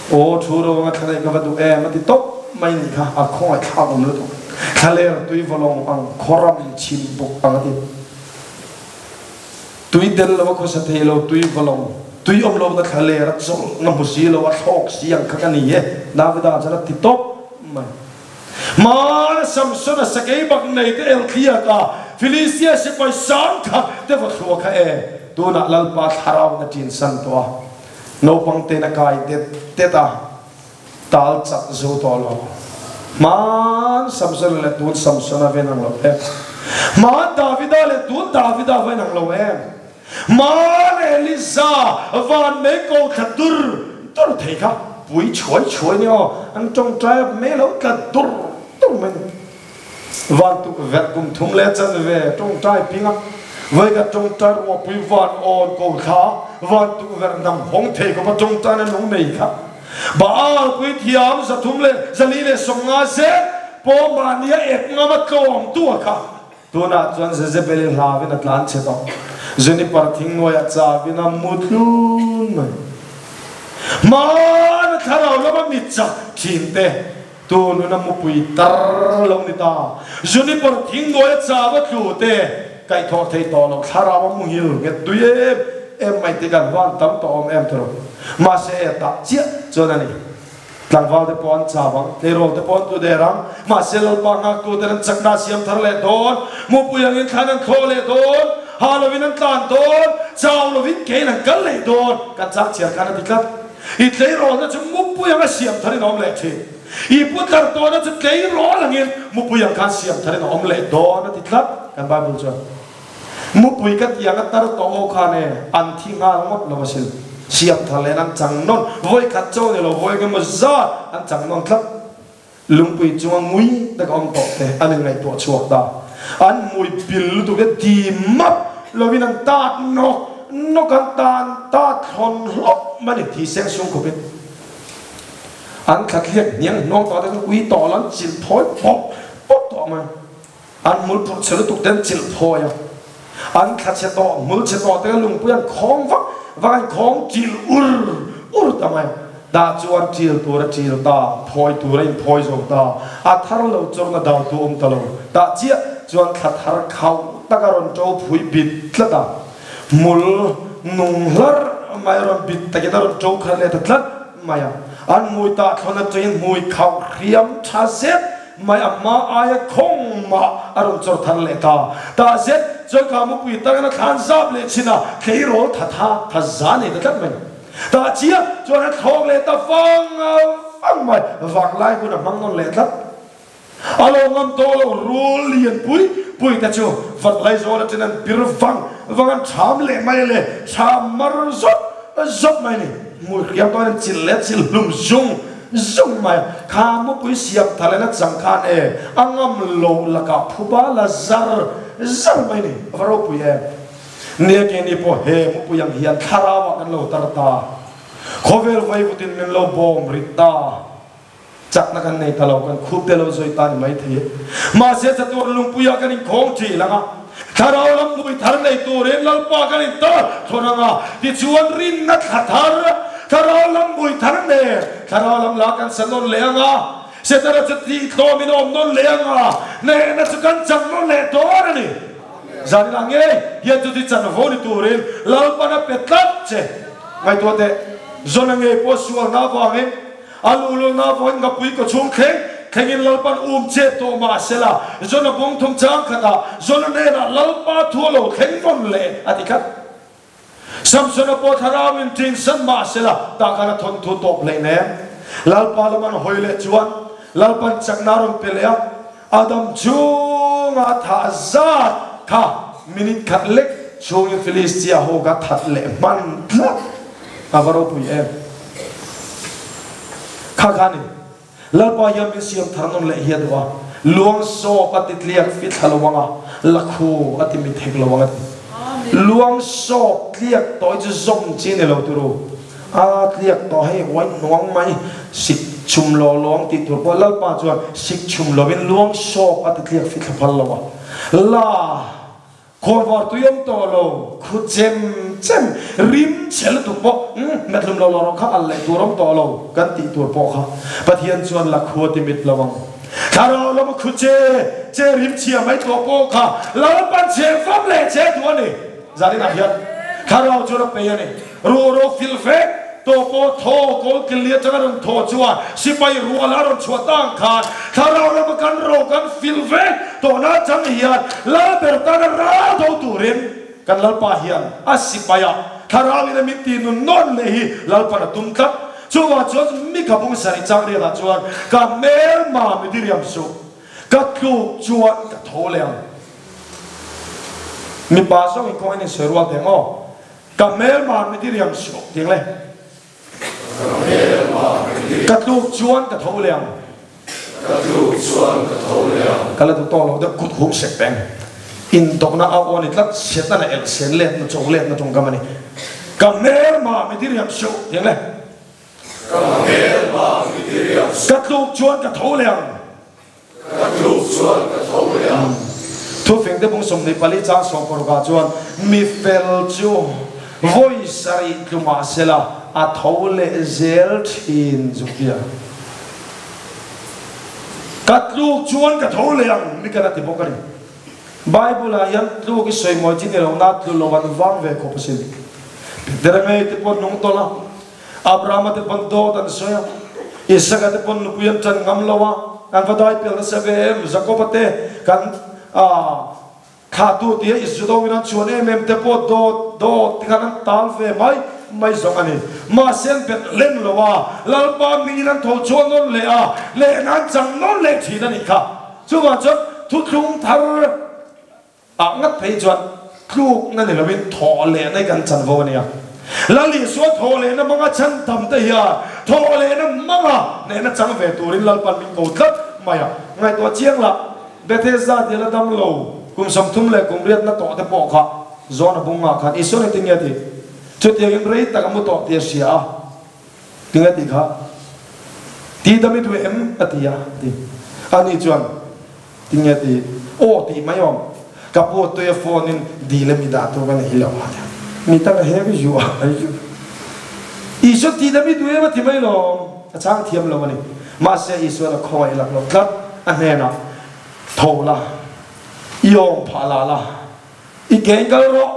Aw thu ro anga thlalei ka va duh em a ti tawp mai nih kha a khawngaih thlak awm lutuk. Thlaler tui vawlawng ang khawram chim buk ang a ti. Tui tel lo a khawsa thei lo tui vawlawng tui awm lo na thlaler a chawlh na hmu si lo a thlawk si ang kha ka ni e Davida chuan a ti tawp mai. Hmana Samsona sakei bak nei te elthliak a Filistia sipai sang khat te va thlua kha e tunah Lalpa thlarau na ṭin san tawh a naupang te na kai det det a tal chak zo tawh lo. Hman Samsona leh tun Samsona va inang lo em? Hman Davida leh tun Davida va inang lo em? Hman Eliza van mei ko thla dur dur thei kha pui chhuai chhuai nia aw, an tawngtai a mei lo tla dur dur mai ni. Van tuk verh kum thum leh chanve tawngtai ping a, vawi ka tawngtai ruahpui van awn ko thla van tuk verh nam hawng thei khawp a tawngtai na nung nei kha. Baal puithiam 300 leh 450 zet pawh mahnia ek ngam a tlawm tu a kha. Tunah chuan Jezebel-i hlavin a tlan chhe tawh. Juniper thingnuaiah chavin a mu tlun mai. Hmana thlarau lama mi chak thin te tu nuna mupui tar lo ni ta. Juniper thingnuaia chav a tlu te kaihthawh thei tawh lo thlarau a muhil nghet tui em em mai te kan van tam tawh awm em tawh. Mahse e tah chiah chuan a ni. Tlangval te pawh an chau ang, tleirawl te pawh an tu der ang, mahse Lalpa nghaktu ten an chakna a siam thar leh dawn, mupui angin thlan an thlawh leh dawn. Ha lovin an tlan dawn, chau lovin kein an kal leh dawn, kan chang chhiar khan a ti tlat. I tleirawlna chu mupui anga siam tharin a awm leh thin. I putlar tawhna chu tleirawl angin mupui ang khan siam tharin a awm leh dawn a ti tlat kan Bible chuan. Mupui ka ti anga tar tawh ho khan e an thi nghal ngawt lo asin. Siam thar leh an chang nawn, vawi khat cho ni lo vawi engemaw zat an chang nawn tlat. Lungpui chunga ngui tak a awm tawh te an inngaihtuah chhuak ta. An hmui pil lutuk te ti map lovin an tat nawk nawk an tan tat thlawn hlawp mai a ni thi seng sung khawpin. An thla thliak hniang hnuang tawh te chu ui tawh lo an chilh thawi pawp pawp tawh mai. An hmul phurh chhe lutuk te an chilh thawi a. An thla chhe tawh hmul chhe tawh te lungpui an khawng vak vak an khawng chil ur ur ta mai. Dah chuan chil tur a chil ta, phawi tur a inphawi zo ta, a thar lo chawrna dal tu awm ta lo. Tah chiah chuan thla thar khauh tak a rawn to phui bit tlat a, hmul nung hlar mai a rawn bit takin a rawn to khat leh ta tlat mai a. An hmui tah thlawn atangin hmui khauh hriam tha zet Mai a hma aia khawng mah a rawn chawr thar leh ta. Tah zet chuan ka mupui takin a thlan zap leh chin a, tleirawl tha tha tha za nei ta tlat mai. Tah chiah chuan a thlawk leh ta vang vang mai, vanglai hun a hmang nawn leh tlat. A lo ngam tawh lo rul lian pui pui te chu vanglai zawl aṭin an bir vang vang an ṭham leh mai le, ṭham mar zawt zawt mai ni. Hmui hriam tawn an chilh leh chilh hlum zung Zung mai kha mupui siam thar leh na chang khan e a ngam lo lakah phuba la zar zar mai ni a va ropui em. Nia keini pawh he mupui ang hian thlarau ah kan lo tar ta. Khawvel vaivutin min lo bawm rit ta. Chakna kan nei ta lo kan khup te lo zawi ta ni mai thei e. Mahse chatuan lungpui ah kan inkhawng thin ang a. Thlarau lam mui thar nei turin Lalpa kan intar thawn ang a, tichuan rinna thla thar, Thlarau lam mui thar nen Thlarau lam lah kan sa nawn leh ang a, Setana chu tihtlawmin a awm nawn leh ang a, hnehna chu kan chang nawn leh dawn a ni. Zanin ah ngei hian chuti chanvo ni turin Lalpan a pe tlat che. Ngaihtuah teh, Zona ngei pawh sualna avangin, A luhlulna avangin ngapui kaw chhung thleng thlengin Lalpan um chet tawh mah sela, Jona bawng thum chang khatah Jona hnenah Lalpa thu a lo thleng vawn leh a ti tlat. Samsona pawh thlarauin ṭin san mah sela tah khan a thawnthu tawp hleinem. Lalpa lam an hawi leh chuan Lalpan chakna a rawn pe leh a, Adam chunga thah zat kha minute khat lek chhungin Filistia ho ka that leh hman tlat a va ropui em. Kha kha ni Lalpa hian min siam thar nawn leh hi a duh a, luang sawp a ti tliak fi thla lo ang a, lakhu a ti mi thek lo ang a ti. Luang sawp tliak tawh hi chu zawm chi ni lo turu. A tliak tawh hei uai hnuang mai, sik chhum lo luang tih tur pawh Lalpa chuan sik chhum lovin luang sawp a ti tliak fithla phal lo a. La, khawnvar tui awm tawh lo, khu chem chem, rim chhe lutuk pawh umm hmethlum lo lo rawh kha al leh tur awm tawh lo kan tih tur pawh kha Pathian chuan la khu a ti mit lo ang. Thlarau lama khu che che rim chhia mai tawh pawh kha Lalpan chhe fam leh che duh a ni. Zaninah hian Thlarau chuan a pei a ni. Ruhro fil vek tawh pawh thaw kawl killi atanga rawn thaw chuan sipai rual a rawn chhuah tang khan Thlarau lama kan ro kan fil vek tawhna atang hian Lalber tana ral do turin kan Lalpa hian a sipai a Thlarau in a min tih nun nawn leh hi Lalpan a tum tlat. Chuvang chuan Mika bung sarih chang riatah chuan ka hmelma mi diriam suh, ka tluk chuan ka tho leh ang. Mipa zawng in kawng in insawi rual teh maw? Ka hmelma mi diriam suh tih le. Ka hmelma mi diriam. Ka tluk chuan ka tho leh ang. Ka tluk chuan ka tho leh ang. Ka la duh tawh lo deuh kut hum sek peng. Indawkna au aw ni tlat Satan a elh sen letna cho letna tawngkam a ni. Ka hmelma mi diriam suh tih le. Ka hmelma mi diriam suh. Ka tluk chuan ka tho leh ang. Ka tluk chuan ka tho leh ang. Thufing te bung 24 chang 16 ah chuan mi fel chu vawi sarih tlu mah sela a tho leh zel thin zuk tia. Ka tluk chuan ka tho leh ang mi kan a ti bawk a ni. Bible ah hian tluk i sawi mawi chi ni lo na tlu lo an vang ve khawp asin. Jeremia te pawh nung tawlh a. Abrahama te pawn dawt an sawi a, Isaka te pawn nupui an ṭan ngam lo a, an va dai pial nasa ve em? Jakoba te kan Thlahtu tia i zu do in an chhuan em em te pawh dawt dawt ti khan an tal ve mai mai zawng a ni. Mahse an bet lem lo a, Lalpa hmingin an tho chhuah nawn leh a, lehna an chang nawn leh thin a nih kha. Chuvang chuan thuthlung thar ah ngat phei chuan tlukna ni loin thawh lehna hi kan chanvo a nia. Lal Isua thawh lehna hmanga chhan tam te hian thawh lehna hmanga hnehna chang ve turin Lalpan min ko tlat mai a. Ngaihtuah chiang lah. Bethesda dil a dam lo, kum 30 leh kum riatna tawh te pawh kha zawn a bung ngah khan Isuan engtin nge a tih? Chutiangin rei tak a mu tawh tih a hria a, tinge tih kha? Ti dam i duh em? a ti a, a ti. Ani chuan, Tinge tih? Aw tih mai awm, ka pu tui a phone in dil a mi dah tur ka nei lo a ti a. Mi tang a heavy zu a, a zu. Isuan ti dam i duh em a ti mai lawm, a chhang thiam lo a ni. Mahse Isuan a khawngaih lak loh tlat, a hnenah, Tho la, i awm phah la la, i keng kal rawh.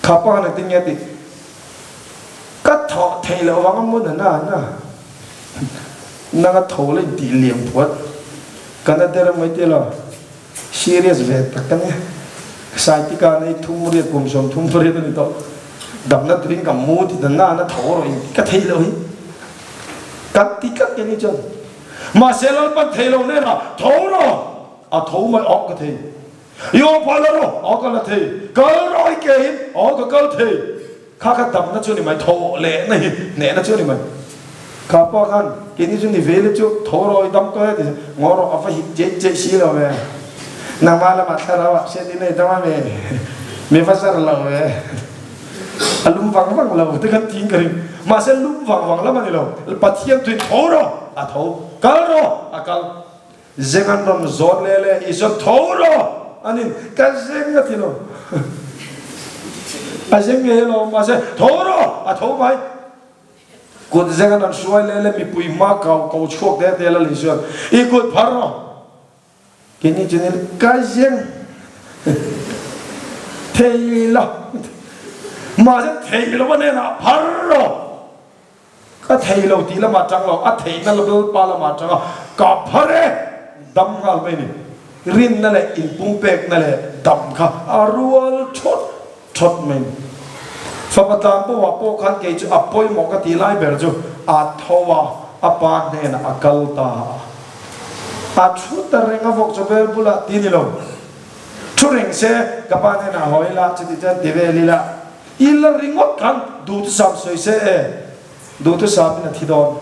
Kha pa na tinge tih? Ka thawh theih loh vang a mun a na na. Nanga tho la intih liam phuat. Ka na der mai te lo. Serious ve tak ka nia. Saitika nei thum riat kum 30 pariat a ni tawh. Damna turin ka mu ti ta na na tho rawh in ka theih loh hi. Kan ti tlat ke ni chuan. Mahse Lalpan thei lo hnenah tho rawh a tho mai awk ka thei. I aw pah la rawh aw ka la thei. Kal rawh i ke in aw ka kal thei. Kha kha damna chu a ni mai, tho lehna hi hnehna chu a ni mai. Kha pa khan keini chu ni ve le chu tho rawh i dam tawh e ti ngaw rawh a va hit cheih cheih si lo ve. Nangmah lamah thlarau ah hriat in ei dam a mi, mi va zar lo ve. A lum vang vang lo te khan tiin ka ring. Mahse lum vang vang lam a ni lo. Pathian tuin tho rawh a tho, kal rawh a kal. Zeng an rawn zawt leh leh Isua tho rawh anin ka zeng a ti lo. A zeng ngei alawm mahse tho rawh a tho mai. Kut zeng an rawn hruai leh leh mipui hma kau ko chhuak te te lal Isua i kut phar rawh. Keini chuan ka zeng thei lo mahse thei lo a hnenah phar rawh. Ka thei lo tih lamah tang lo, a theihna Lalpa lamah tang a, ka phar e! Dam nghal mai ni. Rinna leh inpumpekna leh dam kha a rual thawt thawt mai ni. Fapa tlan pawhah pawh khan kei chu a pawimawh ka tih lai ber chu a tho a, a pa hnenah a kal ta a. A thu ta reng a vawk chawbel bulah ti ni lo. Thu reng se ka pa hnenah haw ila, chuti chuan ti vel ila. I la ringawt khan duhthusam sawi se e, duhthusam in a thi dawn.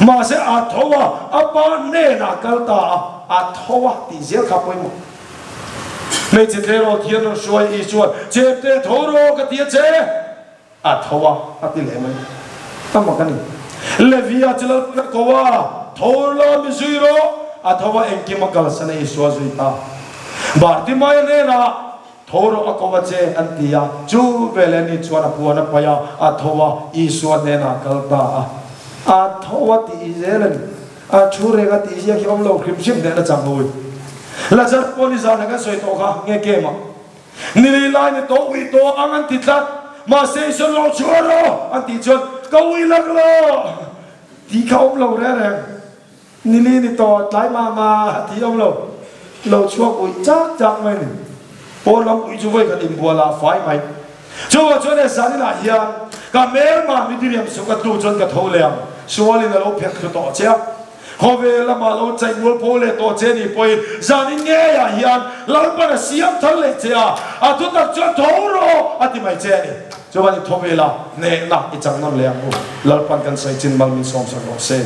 Mahse a tho a, a pa hnenah kal ta a, a tho a tih zel kha pawimawh. Hmeichhe tleirawl thian rawn hruai i chuan, Chepte tho rawh ka ti a che! A tho a, a ti leh mai. A mak a ni. Levia chu Lalpan a ko a, Tho la mi zui rawh! A tho a, engkim a kalsan a Isua zui ta. Bartimaia hnenah, Tho rawh a ko a che, an ti a. Chu veleh ni chuan a puan a paih a, a tho a, Isua hnenah a kal ta a. A tho a tih zel a ni. A thu reng a tih ziak hi awm lo hrim hrim hnehna chang hawi. Lazar pawh nizan ah kan sawi tawh kha, nge kem ah. Ni lei lai ni tawh ui tawh ang an ti tlat. Mahse Isua lo chhuah rawh an tih chuan ka ui lak lo tih kha awm lo reng reng. Nili ni tawh tlai mah mah tih awm lo, lo chhuak uih chak chak mai ni. Pawn lam uih chu vawi khat inbual ah fai mai. Chuvang chuan he zan inah hian ka hmelma mi diriam suk a tlu chuan ka tho leh ang. Sualin a lo phet thlu tawh che a, khawvel lamah lo chaih mual pho leh tawh che ni pawhin zan in ngeiah hian Lalpan a siam thar leh che a, a thutak chuan tho rawh a ti mai che a ni. Chuan i tho vela hnehna i chang nawn leh ang u. Lalpan kan sawi chin mal min sawmsak rawh se.